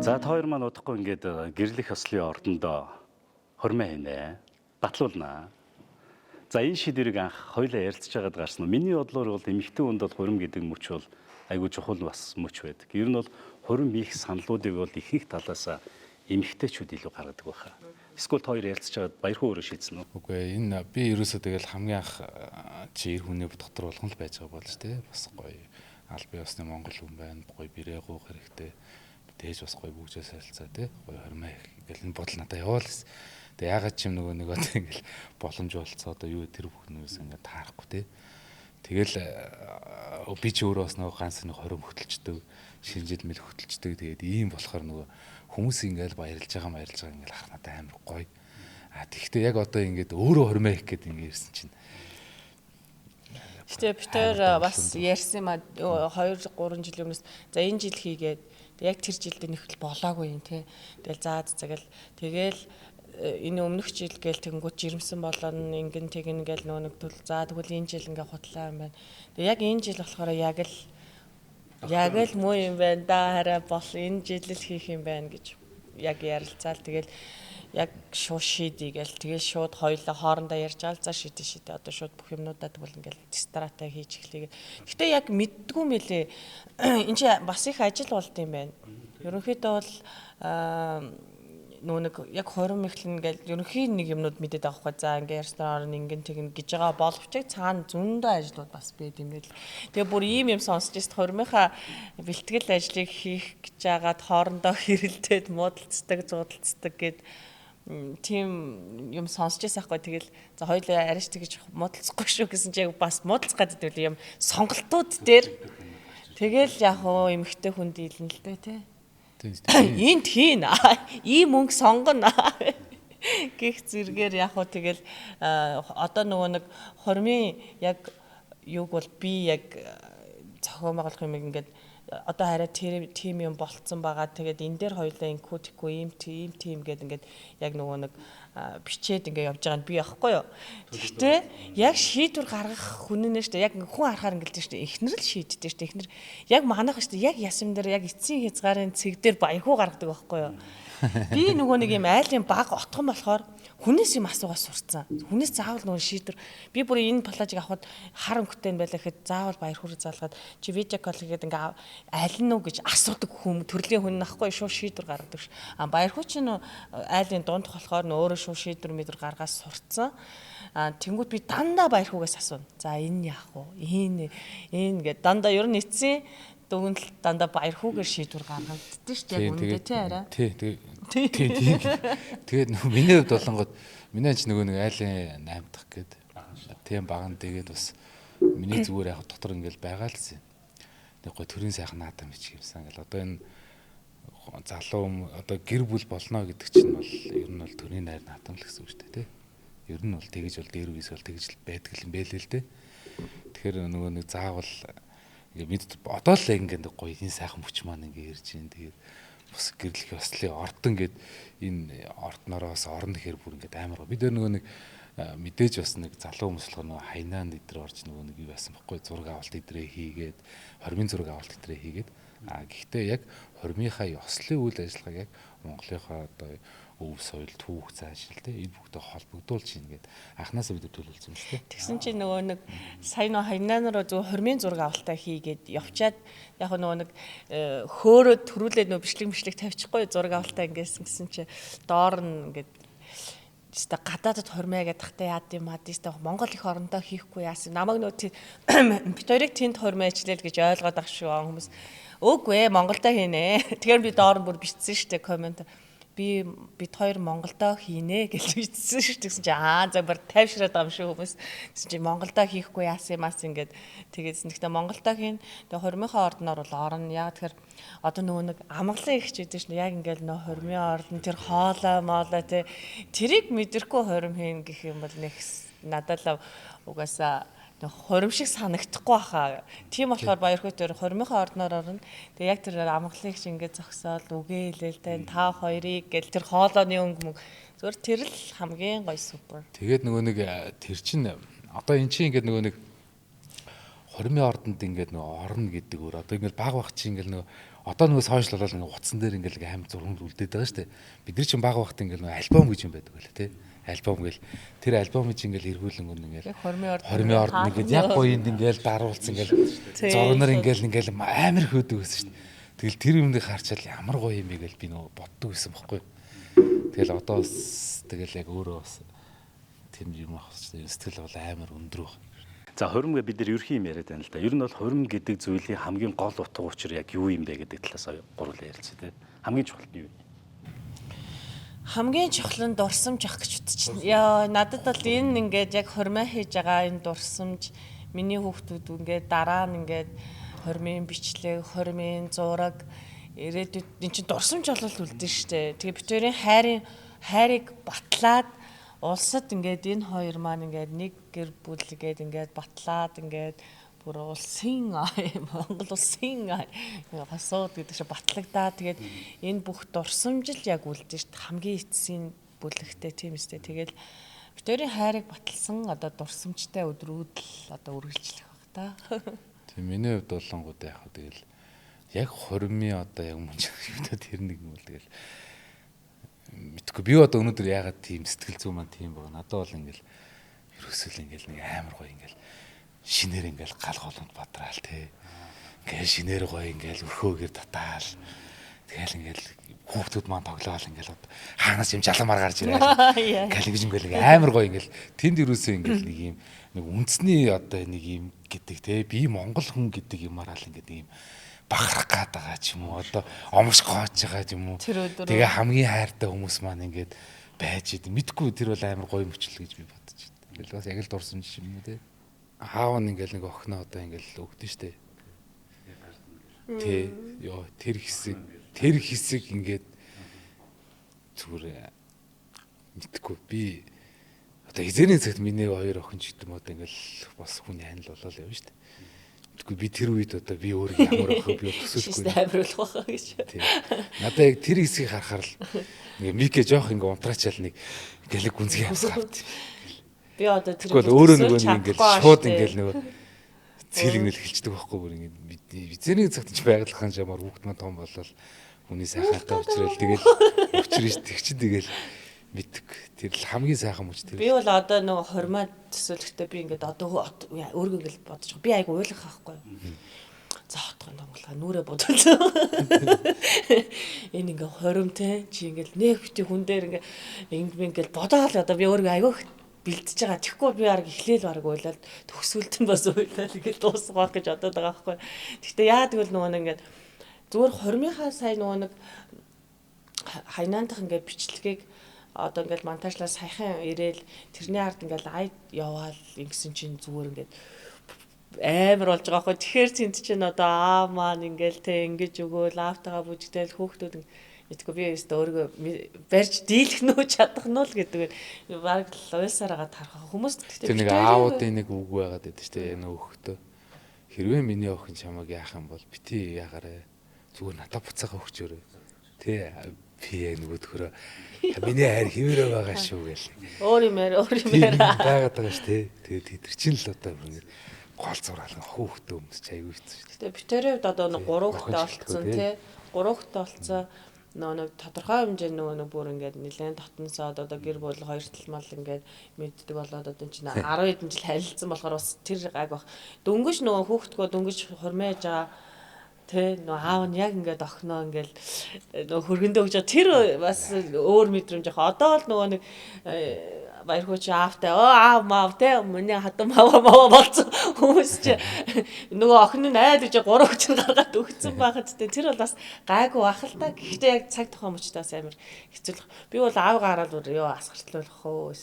За та хоёр маань удахгүй ингээд гэрлэх ёслолын ордондоо хормоо хийнэ. Батлуулнаа. За энэ шийдвэрийг анх хоёлаа ярилцж байгаад гарсан нь миний бодлоор бол эмэгтэй хүнд бол хурим гэдэг мөч бол айгүй чухал бас мөч байдаг. Ер нь бол хурим хийх саналуудыг бол ихэнх талаас эмэгтэйчүүд илүү гаргадаг байхаа. Эсвэл та хоёр ярилцж байгаад баярхуу өөрөө шийдсэн үү? Үгүй энэ би ерөөсөө тэгэл хамгийн анх чи эр хүний дотор болгон л байж байгаа болж тээ. Бас гоё албан ёсны монгол хүн байна. Гоё бэрээ гуух хэрэгтэй. Дээж бас гоё бүгжээ солилцоо тээ. Гоё хормоо гэл энэ бодол надад яваал гэсэн. Тэгээ ягаад ч юм нөгөө нэг одоо ингээл боломж болцоо одоо юу тэр бүхнээс ингээд таарахгүй тээ. Тэгэл би ч өөрөө бас нөгөө ганц нэг хорим хөтөлчдөг, шинжил мэл хөтөлчдөг. Тэгээд ийм болохоор нөгөө хүмүүс ингээл баярлж байгаа ингээл харах надад амар гоё. А тэгвэл яг одоо ингээд өөрөө хормоо их гээд ингээд ирсэн чинь. Гэтэ бид тэр бас ярьсан юм а 2 3 жилийн өмнөөс за энэ жил хийгээд яг тэр жилдээ нөхөл болоогүй юм те. Тэгэл заа заа гэл тэгэл энэ өмнөх жил гээл тэгэнгүүт жирэмсэн болоно ингэн тэгнэ гээл нөө нэг төл за тэгвэл энэ жил ингээ хутлаа юм байна. Тэгээ яг энэ жил болохоор яг л муу юм байна да хараа бол энэ жил л хийх юм байна гэж яг ярилцаал тэгэл яг шууд шийдий гээл тэгэл шууд хоёлаа хоорондоо ярьж байгаа л за шийдэ одоо шууд бүх юмнуудаа тэгвэл ингээл стратеги хийж эхлэе. Гэтэ яг мэддгүй мэлээ. Энд чи бас их ажил болд юм байна. Ерөнхийдөө бол нөгөө нэг яг хорим эхлэн ингээл ерөнхий нэг юмнууд мэдээд байгаа хгүй. За ингээ ярьснаар ингэн тэгнэ гэж байгаа боловч цаана зөндөө ажлууд бас байд юм байл. Тэгээ бүр ийм юм сонсч ирсэн хоримынхаа бэлтгэл ажлыг хийх гэж байгаад хоорондоо хэрэлдээд муудалцдаг, зуудалцдаг гэд тийм юм сонсч байсан хгүй. Тэгэл за хоёулаа арайч тэгж муудалцахгүй шүү гэсэн чи яг бас муудалцах гэдэг юм сонголтууд дээр тэгэл яг хоо эмэгтэй хүн дийлэн л дээ тий. Энд хийн. Ийм мөнгө сонгоно гих зэрэгээр яг хуу тэгэл одоо нөгөө нэг хормын яг юуг бол би яг зохион байгуулах юм ингээд одоо хараа тийм юм болцсон байгаа. Тэгээд энэ дээр хоёулаа инкүү тэхгүй ийм тийм тийм гээд ингээд яг нөгөө нэг бичээд ингээд явж байгаа нь би яахгүй юу. Гэхдээ яг шийдвэр гаргах хүн нэ шүү дээ. Яг хүн харахаар ингээд шүү дээ. Эхнэр л шийддэг шүү дээ. Эхнэр яг манайх шүү дээ. Яг ясам дээр яг эцсийн хязгаарын цэг дээр баярхуу гаргадаг байхгүй юу. Би нөгөө нэг юм айлын баг отхон болохоор хүнээс юм асуугаа сурцсан. Хүнээс заавал нөгөө шийдвэр би бүр энэ плажийг авахад хар өнгөтэй юм байлаа гэхэд заавал баяр хүрээ залгаад чи видео кол хийгээд ингээ аль нь үү гэж асуудаг хүм төрлийн хүн нахгүй шууд шийдвэр гаргадаг ш. А баяр хүү чинь айлын дундх болохоор нөө өөрөө шууд шийдвэр мэдвэр гаргаад сурцсан. А тэнгууд би дандаа баяр хүүгээс асууна. За энэ яах вэ? Энэ энэ гэд дандаа ер нь эцсийн дүгнэлт дандаа баяр хүүгээр шийдвэр гаргагддээ шүү дээ. Яг үнэндээ тий арай. Тий. Тийм тийм. Тэгээд миний хувьд болонгод миний ч нөгөө нэг айлын 8 дахь гээд тийм баган тэгээд бас миний зүгээр яг дотор ингээл байгаа л зэн. Нэг гой төрийн сайхан наадам бичих юмсан ингээл одоо энэ залуу одоо гэр бүл болно гэдэг чинь бол ер нь бол төрийн найр наадам л гэсэн үг шүү дээ тий. Ер нь бол тэгэж бол дээр үеэс бол тэгж л байдаг юм байлээ л дээ. Тэгэхээр нөгөө нэг заавал ингээ мэд одоо л ингээ нэг гоё энэ сайхан хүч маань ингээ ирж байна. Тэгээд бас гэрлэх ёслолын ордон гээд энэ орднороос орно гэхэр бүр ингээд амар гоё. Бид нөгөө нэг мэдээж бас нэг залуу хүмүүс болохоор нөгөө хайнаанд өдр орж нөгөө нэг юу байсан бохгүй зураг авалт өдрөө хийгээд хормын зураг авалт өдрөө хийгээд а гэхдээ яг хормынхаа ёслолын үйл ажиллагааг яг Монголынхаа одоо өв соёл түүх заашил те энэ бүгдээ холбогдуулж ийн гээд анханасаа бид төлөвлөсөн юм шүү дээ. Тэгсэн чинь нөгөө нэг сая нөө хайнаан руу зөв хормын зураг авалтаа хийгээд явчаад яг нөгөө нэг хөөрөө төрүүлээд нөгөө бичлэг тавьчихгүй зураг авалтаа ингээсэн гэсэн чи доор нь ингээд өстой гадаадд хормоо гэдэг тахтай яад юм аа тийстэй Монгол их орондоо хийхгүй яасан намайг нөө бит хоёрыг тэнд хормоо ичлээл гэж ойлгоод ах шүү хүмүүс. Үгүй ээ Монголдо хийнэ. Тэгэхээр би доор нь бүр бичсэн шүү дээ коммент. Би бид хоёр Монголдо хийнэ гэж бичсэн шүү дээ. Тэгсэн чи аа за бүр тайвшраад байгаа юм шүү хүмүүс. Тэгсэн чи Монголдо хийхгүй яасан юм аас ингээд тэгээдсэн. Гэхдээ Монголдо хийн. Тэгээ хормынхоо ордноор бол орно. Яг тэгэхээр одоо нөгөө нэг амгалан их ч гэдэг шин яг ингээд нөө хормын ордон тэр хоолой моолой те тэрийг мэдрэхгүй хорим хийн гэх юм бол нэг надад л угаасаа хорим шиг санагдахгүй баха. Тийм болохоор баярхүй тэр хормынхоо ордноор орно. Тэгээ яг тэр амгалыг чи ингээд зогсоол үгээ хэлээл та та хоёрыг гэл тэр хоолойны өнгө мөнгө зөвөр тэр л хамгийн гоё супер. Тэгээд нөгөө нэг тэр чин одоо эн чинь ингээд нөгөө нэг хормын ордонд ингээд нөгөө орно гэдэг өөр одоо ингээд баг баг чи ингээд нөгөө одоо нөгөө сошиал болол ингээд утсан дээр ингээд аим зураг үлдээд байгаа шүү дээ. Бид нар чинь баг багт ингээд нөгөө альбом гэж юм байдаг байлаа тий. Альбом гэл тэр альбомыг ингээл эргүүлэн гүн ингээл хормын ордон ингээд яг гоё энд ингээл даруулсан ингээл зургнаар ингээл ингээл амар хөөдөг байсан шүү дээ. Тэгэл тэр юмыг харчаал ямар гоё юм бэ гэл би нөгөө боддог байсан байхгүй. Тэгэл одоо бас тэгэл яг өөрөө бас тийм юм ах шүү дээ. Сэтгэл бол амар өндөр баг. За хормгээ бид нар ерхий юм яриад байна л да. Ер нь бол хорим гэдэг зүйлийн хамгийн гол утга учир яг юу юм бэ гэдэг талаас гурлаа ярилцъя те. Хамгийн чухал нь юу юм? Хамгийн чухал нь дурсамж ах гэж бодчихно. Яа, надад бол энэ ингээд яг хормоо хийж байгаа энэ дурсамж миний хүүхдүүд ингээд дараа нь ингээд хормын бичлэг, хормын зураг ирээдүйд эн чинь дурсамж болол үлдэн штэ. Тэгээ бид хоёрын хайрыг батлаад улсад ингээд энэ хоёр маань ингээд нэг гэр бүл гээд ингээд батлаад ингээд бүр улсын Монгол улсын хосууд гэдэг шиг батлагдаа. Тэгээд энэ бүх дурсамж л яг үлдэн шүү дээ. Хамгийн эцсийн бүлэгтэй тийм үстэй. Тэгэл бид хоёрын хайрыг баталсан одоо дурсамжтай өдрүүд л одоо үргэлжлэх баг та. Тийм миний хувьд болонгууд яг тэгэл яг хормын одоо яг мөн юмдаа тэр нэг юм бол тэгэл мэдгүй би одоо өнөөдөр яагаад тийм сэтгэл зүй маань тийм байгаа. Надад бол ингээл ерөөсөө л ингээл нэг амар гоё ингээл шинээр ингээл гал голонд бадраал те. Ингээл шинээр гоё ингээл өрхөөгөр татаал. Тэгэл ингээл хүүхдүүд маань тоглоал ингээл хаанаас юм жаламар гарч ирээл. Ингээл ингэж ингээл амар гоё ингээл тэнд ерөөсөө ингээл нэг юм нэг үндэсний одоо нэг юм гэдэг те. Би монгол хүн гэдэг юмараа л ингээд нэг юм бахарх гад байгаа ч юм уу одоо омш гоож байгаа ч юм уу. Тэгээ хамгийн хайртай хүмүүс маань ингээд байж идэв. Мэдгүй тэр бол амар гоё мөчлөл гэж би бодож байна. Ингээл бас яг л дурсамж юм уу те. Аав нь ингээл нэг охиноо одоо ингээл өгдөн штэ. Тэ ёо тэр хэсэг ингээд зүгээр мэдгүй би одоо хизээний цагт миний хоёр охин ч гэдэг юм одоо ингээл бас хүний анил болол явна штэ. Мэдгүй би тэр үед одоо би өөрөө ямар охин би төсөөлөхгүй амруулах байхаа гэж. Тийм. Надаа яг тэр хэсгийг харахаар л ингээ Микэ жоох ингээ унтраачаал нэг ингээл гүнзгий хамсгаа авт. Би одоо тэр өөрөө нөгөө нэг ингээл шууд ингээл нөгөө цэлэгнэл хэлчихдэг байхгүй бүр ингээд эзэний цагт ч байгалахын жамаар хүүхд маань том болол хүний сайхантай учрал тэгэл учрын тэг чинь тэгэл мэддэг. Тэр л хамгийн сайхан мөч тэр. Би бол одоо нөгөө хормоо төсөөлөхдөө би ингээд одоо өөргөө ингээл бодож байгаа. Би айгу уйлах байхгүй. За хотгон томглоо нүрээ бодолцоо. Энэ ингээ хоримтэй чи ингээл нэг бити хүн дээр ингээ ингээл бодоол одоо би өөргөө айгу бэлдэж байгаа. Тэгэхгүй би арга эхлээл бараг уйлаад төгсгөлтөн бас уйлаад ингээл дуусах байх гэж бодоод байгаа байхгүй. Гэхдээ яа тэгвэл нөгөө нэг ингээд зүгээр хормынхаа сая нөгөө нэг Хайнаандах ингээд бичлэгийг одоо ингээд монтажлаа саяхан ирээл тэрний ард ингээд ай яваал ингэсэн чинь зүгээр ингээд амар болж байгаа байхгүй. Тэгэхээр тэнд чинь одоо аа маань ингээл те ингэж өгөөл аавтайгаа бүжигдээл хүүхдүүд мэдгүй би өстө өөрийгөө барьж дийлэх нүү чадах нь л гэдэг нь баг л уйлсаар байгаа тарах хүмүүс. Тэр нэг аавуудын нэг үг байгаад байдаг шүү дээ нөөхтөө. Хэрвээ миний охин чамайг яах юм бол бити яагаарэ зүгээр надад буцаага өгчөөрэй. Тэ би яг нөгөөдхөрөө миний хайр хэвээрээ байгаа шүү гэл. Өөр юм яар өөр юм яар байгаад байгаа шүү тэ. Тэгээд тэд чинь л одоо бүр гол зураал хүүхдээ хүмүүс чи аягүй хэцүү шүү. Гэтэ битэрээ хувьд одоо нэг 3 хүүхдээ олцсон тий. 3 хүүхдээ олцсон нөгөө нэг тодорхой хэмжээний нөгөө нэг бүр ингээд нэлээд дотносоод одоо гэр бүл хоёр талмал ингээд мэддэг болоод одоо чинь 10 хэдэн жил харилцсан болохоор бас тэр гайг бах. Дөнгөж нөгөө хүүхдгөө дөнгөж хурмааж байгаа тэ нөгөө аав нь яг ингээд охиноо ингээд нөгөө хөргөндөө өгч байгаа тэр бас өөр мэдрэмж ах. Одоо л нөгөө нэг баярхуу чи аавтай оо аав маав те миний хатан мава мава болцсон хүмүүс чи нөгөө охин нь айд гэж гурав хүчин гаргаад өгцөн байхад те тэр бол бас гайгүй бах л та. Гэхдээ яг цаг тухайн мөчтөөс амар хэцүү. Би бол аавгаа хараад бүр ёо асгартлуулах хөө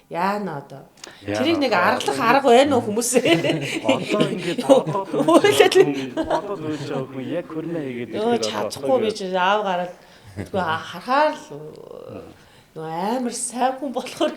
яана одоо. Тэрийг нэг аргалах арга байна уу хүмүүсээ? Одоо ингээд одоо зөөж байгаа хүн яг хөрмөө хийгээд ирэхээр чадахгүй би чи аав гараад тэгвэл харахаар л нөгөө амар сайн хүн болохоор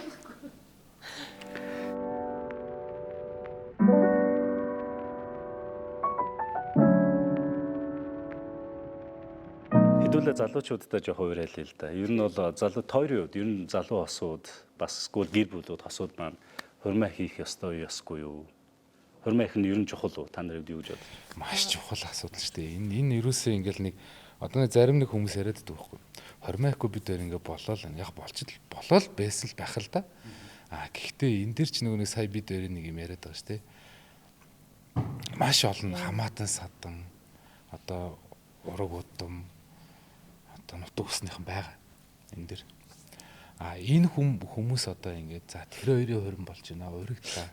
хэдүүлээ залуучуудтай жоох уриалъя л да. Ер нь бол залуу тойрын хувьд ер нь залуу хосууд бас эсвэл гэр бүлүүд хосууд маань хурмаа хийх ёстой ёсгүй юу? Хурмаа их нь ер нь чухал уу? Та нарын хувьд юу гэж бодож байна? Маш чухал асуудал шүү дээ. Энэ ерөөсөө ингээл нэг одоо нэг зарим нэг хүмүүс яриад байдаг байхгүй. Хурмаа ихгүй бид хоёр ингээ болоол яг болол байсан л байх л да. А гэхдээ энэ дэр ч нөгөө нэг сая бид хоёрын нэг юм яриад байгаа шүү дээ. Маш олон хамаатан садан одоо ураг удам одоо нутаг усныхан байгаа энэ дэр. А энэ хүмүүс одоо ингээд за тэр хоёрын хорин болж байна урагдлаа.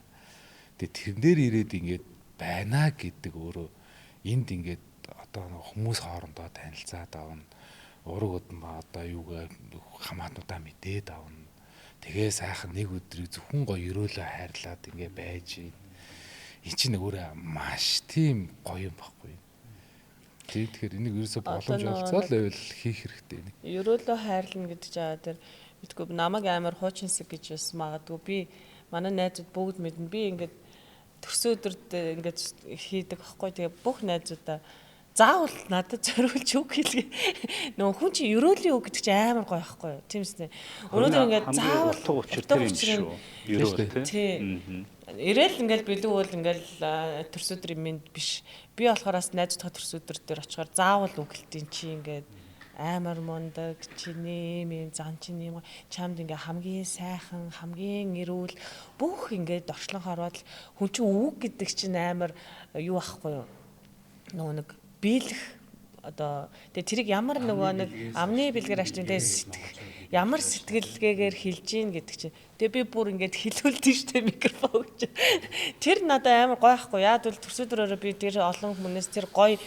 Тэгээ тэрэн дээр ирээд ингээд байна гэдэг өөрөө энд ингээд одоо хүмүүс хоорондоо танилцаад авна. Ураг удам одоо юугаа хамаатнуудаа мэдээд авна. Тэгээ сайхан нэг өдрийг зөвхөн гоё ерөөлөө хайрлаад ингээ байж байна. Энд чинь өөрөө маш тийм гоё юм баггүй. Тэгэхээр энийг ерөөсө боломж олцоо л байвал хийх хэрэгтэй нэг. Ерөөлөө хайрлна гэдэг чинь тэр мэдгүй намайг амар хуучинсаг гэж бас магадгүй би манай найзууд бүгд мэднэ. Би ингээд төрсөн өдөрт ингээд хийдэг байхгүй. Тэгээ бүх найзуудаа заавал надад зориулж үг хэлгээ. Нөгөө хүн чинь ерөөлийн үг гэдэг чинь амар гоё байхгүй юу? Тийм үстэй. Өнөөдөр ингээд заавал утга учир тэр юм шүү. Ерөөл тий. Ирээл ингээл бэлэг бол ингээл төрс өдрийн мэнд биш. Би болохоор бас найзуудгаа төрс өдөр дээр очихоор заавал үг хэлтийн чи ингээд амар мундаг чиний юм зан чиний юм чамд ингээ хамгийн сайхан хамгийн эрүүл бүх ингээд орчлон хорвоод хүн чинь үг гэдэг чинь амар юу ахгүй юу? Нөгөө нэг биелэх одоо тэгээ тэрийг ямар нөгөө нэг амны бэлгэр ачлын тэгээ сэтгэх ямар сэтгэлгээгээр хэлж гин гэдэг чинь тэгээ би бүр ингээд хэлүүлдэж штэ микрофон гэж. Тэр надад амар гоё ахгүй. Яад бол төрсөдрөөрөө би тэр олон хүмүүнээс тэр гоё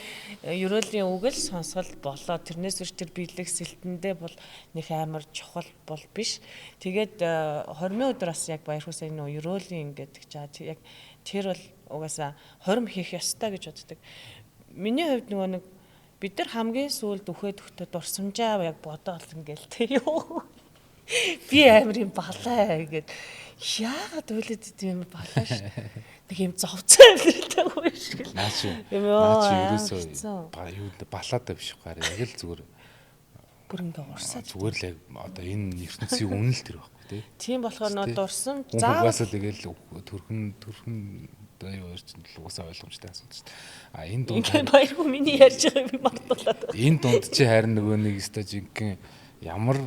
ерөөлийн үг л сонсгол болоо. Тэрнээс биш тэр биелэх сэлтэндээ бол нэг амар чухал бол биш. Тэгээд 20 өдөр бас яг баяр хөөрсөн нөгөө ерөөлийн гэдэг чинь яг тэр бол угаасаа хорим хийх ёстой гэж боддог. Миний хувьд нөгөө нэг бид нар хамгийн сүүлд үхээд өгтөө дурсамжаа яг бодоол ингээл тэ юу. Би амар юм балаа ингээд яагаад уйлаад идэв юм балаа ш. Нэг юм зовцоо амьдралтай хүн шиг л. Наа чи ерөөсөө юу балаатай биш гараа яг л зүгээр бүр ингээ урсаад зүгээр л яг одоо энэ ертөнцийн үнэн л тэр байхгүй тий. Тийм болохоор нөө дурсам заавал угаасаа тэгэл төрхөн одоо юу хоёр чинь л угаасаа ойлгомжтой асуудал шүү дээ. А энэ дунд ингээ баяргүй миний ярьж байгааг би мартуулаад. Энэ дунд чи харин нөгөө нэг өстой жинхэнэ ямар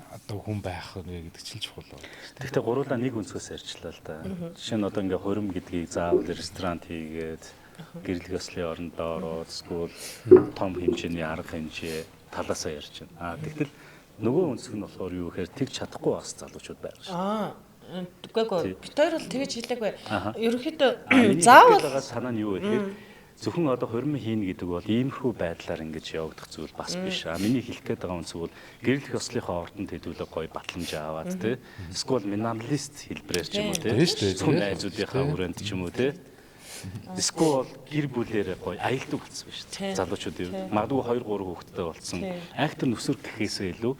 одоо хүн байх вэ гэдэг чинь чухал байна шүү дээ. Гэхдээ гуруулаа нэг өнцгөөс ярьчлаа л да. Жишээ нь одоо ингээ хурим гэдгийг заавал ресторан хийгээд гэрлэх ёслолын оронд ороод эсвэл том хэмжээний арга хэмжээ талаасаа ярьж байна. А тэгтэл нөгөө өнцөг нь болохоор юу гэхээр тэг чадахгүй бас залуучууд байгаа шүү дээ. Үгүй ээ. Бид хоёр бол тэгэж хэлээгүй. Ерөнхийдөө заавал санаа нь юу вэ гэхээр Зөвхөн одоо хурим хийнэ гэдэг бол иймэрхүү байдлаар ингэж явагдах зүйл бас биш. А миний хэлэх гээд байгаа үнсэг бол гэрлэх ёслолынхоо ордонд хэдүүлээ гоё батламж аваад те. Эсвэл минималист хэлбэрээр ч юм уу те. Зөвхөн найзуудынхаа хүрээнд ч юм уу те. Эсвэл гэр бүлээрээ гоё аялдаг болсон байна шүү дээ. Залуучууд ер нь магадгүй 2 3 хүүхэдтэй болсон. Айхтар нөсөр гэхээсээ илүү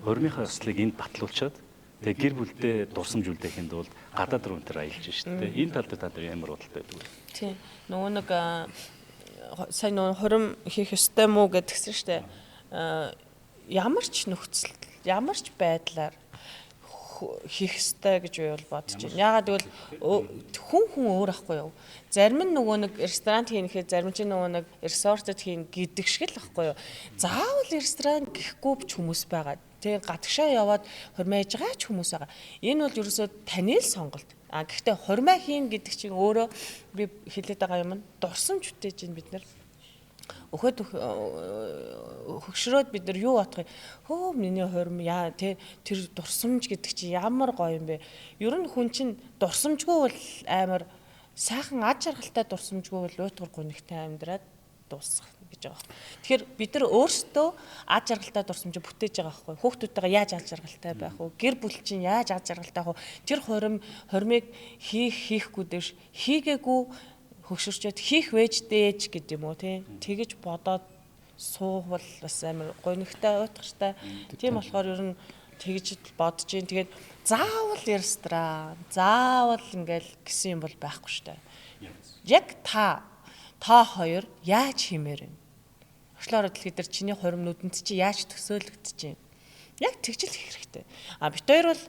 хурмынхаа ёслолыг энд батлуулчаад тэгээ гэр бүлдээ дурсамж үлдээхэд бол гадаад руу энэ төр аялж шүү дээ. Энэ тал дээр та нар ямар бодолтой байдаг вэ? Тий. Нөгөө нэг сайн нөгөө хурим хийх ёстой мүү гэдгсэн шүү дээ. Ямар ч нөхцөл, ямар ч байдлаар хийх ёстой гэж би бол бодож байна. Яагаад гэвэл хүн хүн өөр ахгүй юу? Зарим нь нөгөө нэг ресторан хийнэхэд, зарим чинь нөгөө нэг ресортод хийн гэдэг шиг л ахгүй юу? Заавал ресторан гэхгүй ч хүмүүс байгаа. Тэг гадагшаа яваад хурмаа хийж байгаа ч хүмүүс байгаа. Энэ бол ерөөсөө таны л сонголт. А гэхдээ хурмаа хийн гэдэг чинь өөрөө би хэлээд байгаа юм нь дурсамж бүтээж байна бид нар. Өхөд хөгшрөөд бид нар юу бодох юм? Хөө миний хурим яа тэ тэр дурсамж гэдэг чинь ямар гоё юм бэ? Ер нь хүн чинь дурсамжгүй бол амар сайхан аж аргалтай дурсамжгүй бол уйтгар гунигтай амьдраад дуусах гэж байгаа. Тэгэхээр бид нар өөрсдөө аж аргалтай дурсамж бүтээж байгаа байхгүй. Хүүхдүүдтэйгээ яаж аж аргалтай байх вэ? Гэр бүл чинь яаж аж аргалтай байх вэ? Тэр хурим хурмыг хийхгүй дэвш хийгээгүй хөгшөрчөөд хийх вэж дээж гэдэг юм уу тий. Тэгэж бодоод суувал бас амар гонигтай уйтгартай. Тийм болохоор ер нь тэгж бодож ин тэгээд заавал ресторан, заавал ингээл гэсэн юм бол байхгүй штэ. Яг та хоёр яаж хиймээр вэ? Очлоор дэлхий дээр чиний хурим нүдэнд чи яаж төсөөлөгдөж чинь? Яг тэгж л хийх хэрэгтэй. А бит хоёр бол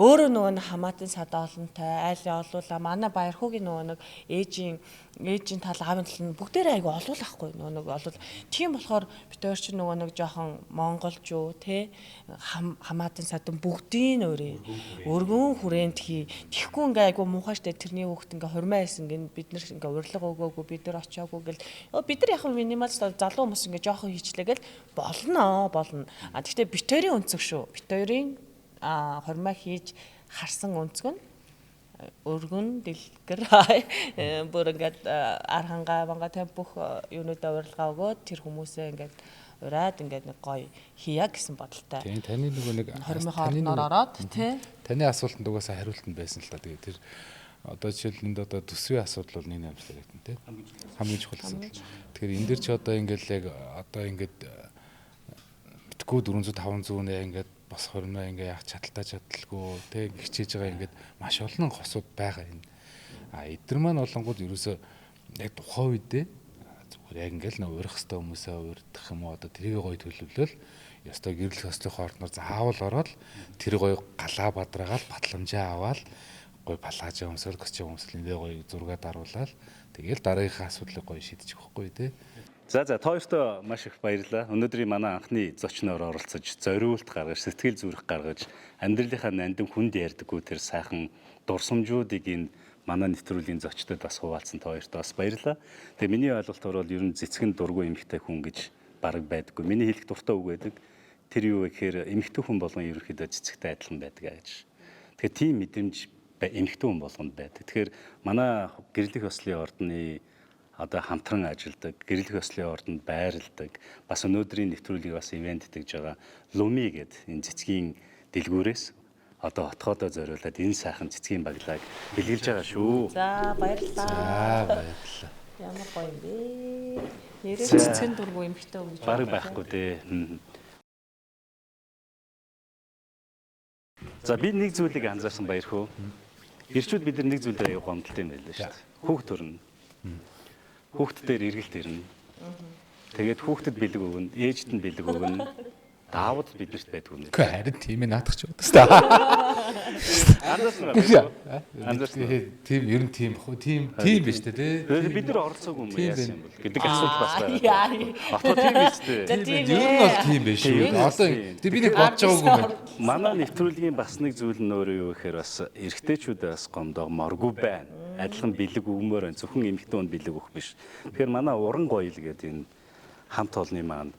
өөрөө нөгөө нэг хамаатын сад олонтой айлын олуула манай Баярхүүгийн нөгөө нэг ээжийн тал аавын тал нь бүгдээрээ айгу олуулахгүй нөгөө нэг олуул. Тийм болохоор бит хоёр чинь нөгөө нэг жоохон монголжуу те хамаатын садан бүгдийн өөрөө өргөн хүрээнд хий. Тэгэхгүй ингээ айгу муухай штэ тэрний хүүхд ингээ хурмаа хийсэн гин бид нар ингээ урилга өгөөгүй бид нар очиагүй гэл бид нар яг минимал залуу хүмүүс ингээ жоохон хийчлээ гэл болно болно. А тэгтээ бит хоёрын өнцөг шүү. Бит хоёрын хурмаа хийж харсан өнцөг нь өргөн дэлгэр бүр ингээд ар хангаа банга тэм бүх юунуудаа урилга өгөөд тэр хүмүүсээ ингээд ураад ингээд нэг гоё хийя гэсэн бодолтой. Тийм таны нөгөө нэг хормынхоо орноор ороод тий. Таны асуултанд угаасаа хариулт нь байсан л та. Тэгээ тэр одоо жишээл энд одоо төсвийн асуудал бол нэг амжилт яригдана тий. Хамгийн чухал асуудал. Тэгэхээр энэ дэр чи одоо ингээд яг одоо ингээд битгүү 400 500 нэ ингээд бос хормоо ингээ яах чадaltaа чадalгүй тэг хичээж байгаа ингээд маш олон хосууд байгаа энэ. А эдгээр маань олонгууд ерөөсөө яг тухайн үедээ зүгээр яг ингээл нөө урих хэвээр хүмүүсээ урдах юм уу одоо тэрийг гоё төлөвлөл ёстой гэрлэх ёслохын ордноор заавал ороод тэр гоё галаа бадраагаал батламжаа аваад гоё палаажаа өмсөөл костюм өмсөл эндээ гоё зургаа даруулаад тэгэл дараагийнхаа асуудлыг гоё шийдчих واخгүй тий. За та хоёртоо маш их баярлалаа. Өнөөдрийн манай анхны зочноор оролцож, зориулт гаргаж, сэтгэл зүрх гаргаж, амьдралынхаа нандин хүнд ярьдаггүй тэр сайхан дурсамжуудыг энэ манай нэвтрүүлгийн зочдод бас хуваалцсан та хоёртоо бас баярлалаа. Тэгээ миний ойлголтоор бол ер нь цэцгэн дургүй эмэгтэй хүн гэж бараг байдаггүй. Миний хэлэх дуртай үг байдаг. Тэр юу вэ гэхээр эмэгтэй хүн болгон ерөнхийдөө цэцэгтэй адилхан байдаг гэж. Тэгэхээр тийм мэдрэмж эмэгтэй хүн болгонд байдаг. Тэгэхээр манай гэрлэх ёслолын ордны одоо хамтран ажилладаг, гэрлэх ёслолын ордонд байрладаг, бас өнөөдрийн нэвтрүүлгийг бас ивент гэж байгаа Луми гэдэг энэ цэцгийн дэлгүүрээс одоо отгоодоо зориулаад энэ сайхан цэцгийн баглааг бэлгэлж байгаа шүү. За баярлалаа. За баярлалаа. Ямар гоё юм бэ? Нэрээ цэцгэн дургүй эмэгтэй хүн гэж бараг байхгүй дээ. За би нэг зүйлийг анзаарсан Баярхүү. Ирчүүд бид нар нэг зүйл дээр аяг гомдолтой юм байлаа шүү дээ. Хүүхд төрнө. Хүүхд дээр эргэлт ирнэ. Тэгээд хүүхдэд бэлэг өгнө, ээжд нь бэлэг өгнө. Даавд биднэрт байдгүй юм. Үгүй харин тийм ээ наадах ч бодсон. Анзаарсан уу? Анзаарсан. Тийм ер нь тийм бах уу? Тийм тийм биш үү те? Бид нар оролцоогүй юм яасан юм бол гэдэг асуудал бас байгаа. Одоо тийм биз дээ. Ер нь бол тийм биш шүү. Одоо тэг би нэг бодож байгаагүй юм байна. Манай нэвтрүүлгийн бас нэг зүйл нь өөрөө юу гэхээр бас эрэгтэйчүүдээ бас гомдоо моргүй байна. Адилхан бэлэг өгмөр байна. Зөвхөн эмэгтэй хүн бэлэг өгөх биш. Тэгэхээр манай уран гоёл гэдэг энэ хамт олонны маань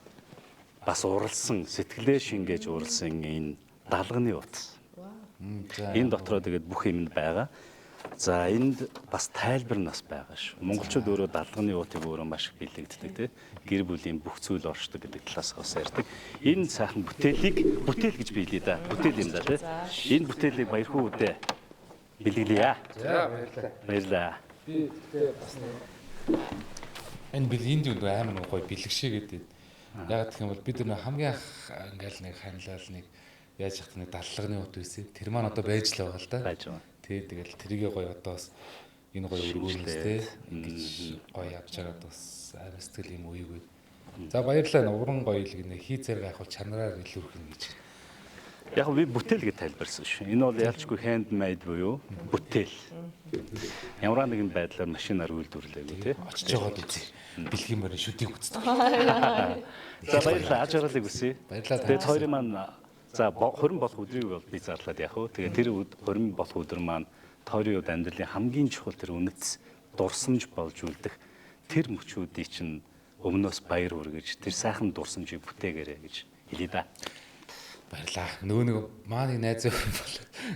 бас уралсан, сэтгэлээ шингээж уралсан энэ далганы утас. Энэ дотроо тэгээд бүх юм байгаа. За энд бас тайлбар нас байгаа шүү. Монголчууд өөрөө даалганы уутыг өөрөө маш их бэлэгддэг тий. Гэр бүлийн бүх зүйл оршдог гэдэг талаас бас ярьдаг. Энэ сайхан бүтээлийг бүтээл гэж биелээ да. Бүтээл юм да тий. Энэ бүтээлийг баярхуу үдэ бэлгэлье. За баярлалаа. Баярлалаа. Би тэгтээ бас нэг энэ бил энд юу амар нэг гоё бэлэг шиг гэдэг. Яг гэх юм бол бид нар хамгийн анх ингээл нэг ханилал нэг яаж яхад нэг даллагны ут байсан. Тэр маань одоо байж л байгаа л да. Байж байгаа. Тий тэгэл тэрийгэ гоё одоо бас энэ гоё өргөөнөөс те ингэж гоё явж байгаад бас амар сэтгэл юм уйг үү. За баярлалаа уран гоё л гинэ хий зэрэг айхуул чанараар илүүрхнэ гэж. Яг би бүтээл гэж тайлбарсан шүү. Энэ бол ялчгүй handmade буюу бүтээл. Ямар нэгэн байдлаар машинаар үйлдвэрлээгүй тий. Очиж байгаад үзье. Бэлгийн морин шүдийг үздэг. За баярлалаа. Аж аргалыг хүсье. Баярлалаа. Тэгээд хоёрын маань за хурим болох өдрийг бол би зарлаад яах вэ? Тэгээд тэр хурим болох өдөр маань тойрын үед амьдралын хамгийн чухал тэр үнэт дурсамж болж үлдэх тэр мөчүүдийг чинь өмнөөс баяр хүргэж тэр сайхан дурсамжийг бүтээгээрэй гэж хэлье да. Баярлаа. Нөгөө нэг мааны найз хөрөн бол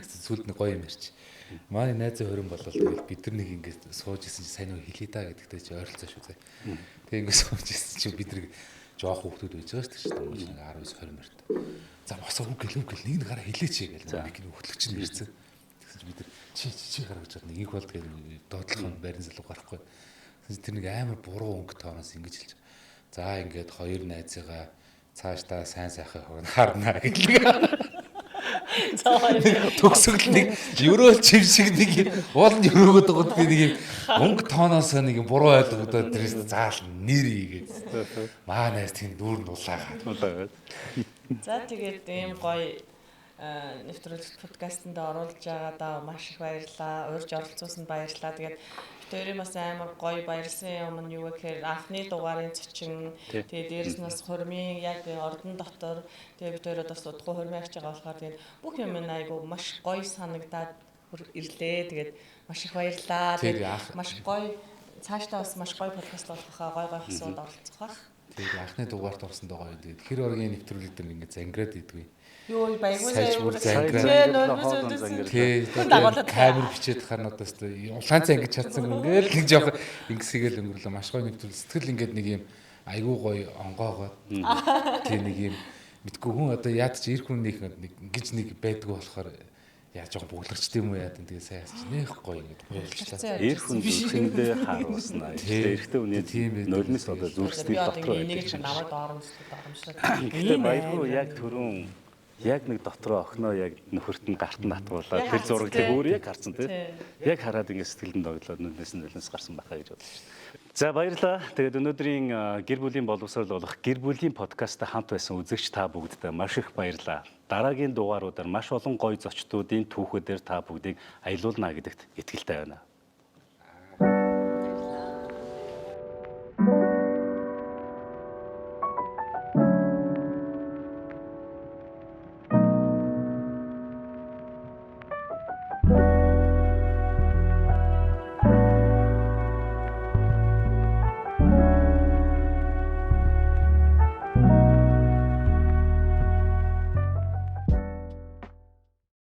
сүлд нэг гоё юм ярьч. Мааны найз хөрөн болол тэгэл бид нар нэг ингээд сууж исэн чи сайн уу хэлье да гэдэгтэй чи ойролцоо шүү зэ. Тэгээ ингээд сууж исэн чи бид нар жоох хүүхдүүд байж байгаа шүү дээ. Дөнгөж нэг 19 20 мөрт. За босоо үг гэл үг гэл нэг нэг гараа хэлээч гээл нэг нэг хөтлөгч нь ирсэн. Тэгсэн чи бид нар чи чи гараа гэж нэг их бол тэгэл доотлох нь байрны залуу гарахгүй. Тэгсэн чи тэр нэг амар буруу өнгө тооноос ингэж хэлж. За ингээд хоёр найзыгаа цаашдаа сайн сайхан харна гэлээ. За хоёр. Төгсгөл нэг ерөөл чим шиг нэг уул нь өрөөгöd байгаа нэг юм өнгө тооноос нэг юм буруу ойлгогдоод тэрээс заал нэр ийгээд. Маа найз тийм дүүр нь улаагаад. Улаагаад. За тэгээд ийм гоё нэвтрүүлэгт подкастэнд оруулж байгаадаа маш их баярлалаа. Урьж оролцуулсанд баярлалаа. Тэгээд бид хоёрын бас амар гоё баярлсан юм нь юу вэ гэхээр анхны дугаарын зочин, тэгээд дээрэс нь бас хурмын яг ордон дотор, тэгээд бид хоёроо бас удахгүй хурмын агч байгаа болохоор тэгээд бүх юм нь айгу маш гоё санагдаад ирлээ. Тэгээд маш их баярлалаа. Тэгээд маш гоё цаашдаа бас маш гоё подкаст болох хаа, гоё гоё асуудал оролцох бах. Тэгээд анхны дугаарт орсон доо гоё. Тэгээд хэр оргийн нэвтрүүлэг дээр ингээд зангираад идэггүй. Юу баягүй сайн. Тий. Камер бичээд хахаар надад өстой улаан цай ингэж чадсан ингээл нэг жоох ингэсгээл өнгөрлөө маш гоё нэвтрүүл. Сэтгэл ингээд нэг юм айгүй гоё онгоогоод тий нэг юм мэдгүй хүн одоо яад чи эр хүнийх нэг ингэж нэг байдгүй болохоор яа жоохон бөглөрчт юм уу яа тэгээ сайн яасан чи нэх гоё ингэж гоёлчлаа. Эр хүн зүрхэндээ харуулснаа. Эрэгтэй хүний нулимс одоо зүрх сэтгэл дотор байдаг. Энийг чи намайг доромжлоо. Гэтэ баяргүй яг түрүүн яг нэг дотроо охиноо яг нөхөрт нь гарт нь атгуулаад тэр зураглыг өөр яг харсан тий. Яг хараад ингэ сэтгэлд нь доглоод нүднээс нь нулимс гарсан байхаа гэж бодлоо шүү. За баярлалаа. Тэгээд өнөөдрийн гэр бүлийн боловсрол болох гэр бүлийн подкасттай хамт байсан үзэгч та бүгддээ маш их баярлалаа. Дараагийн дугааруудаар маш олон гоё зочдуудын түүхүүдээр та бүгдийг аялуулна гэдэгт итгэлтэй байна.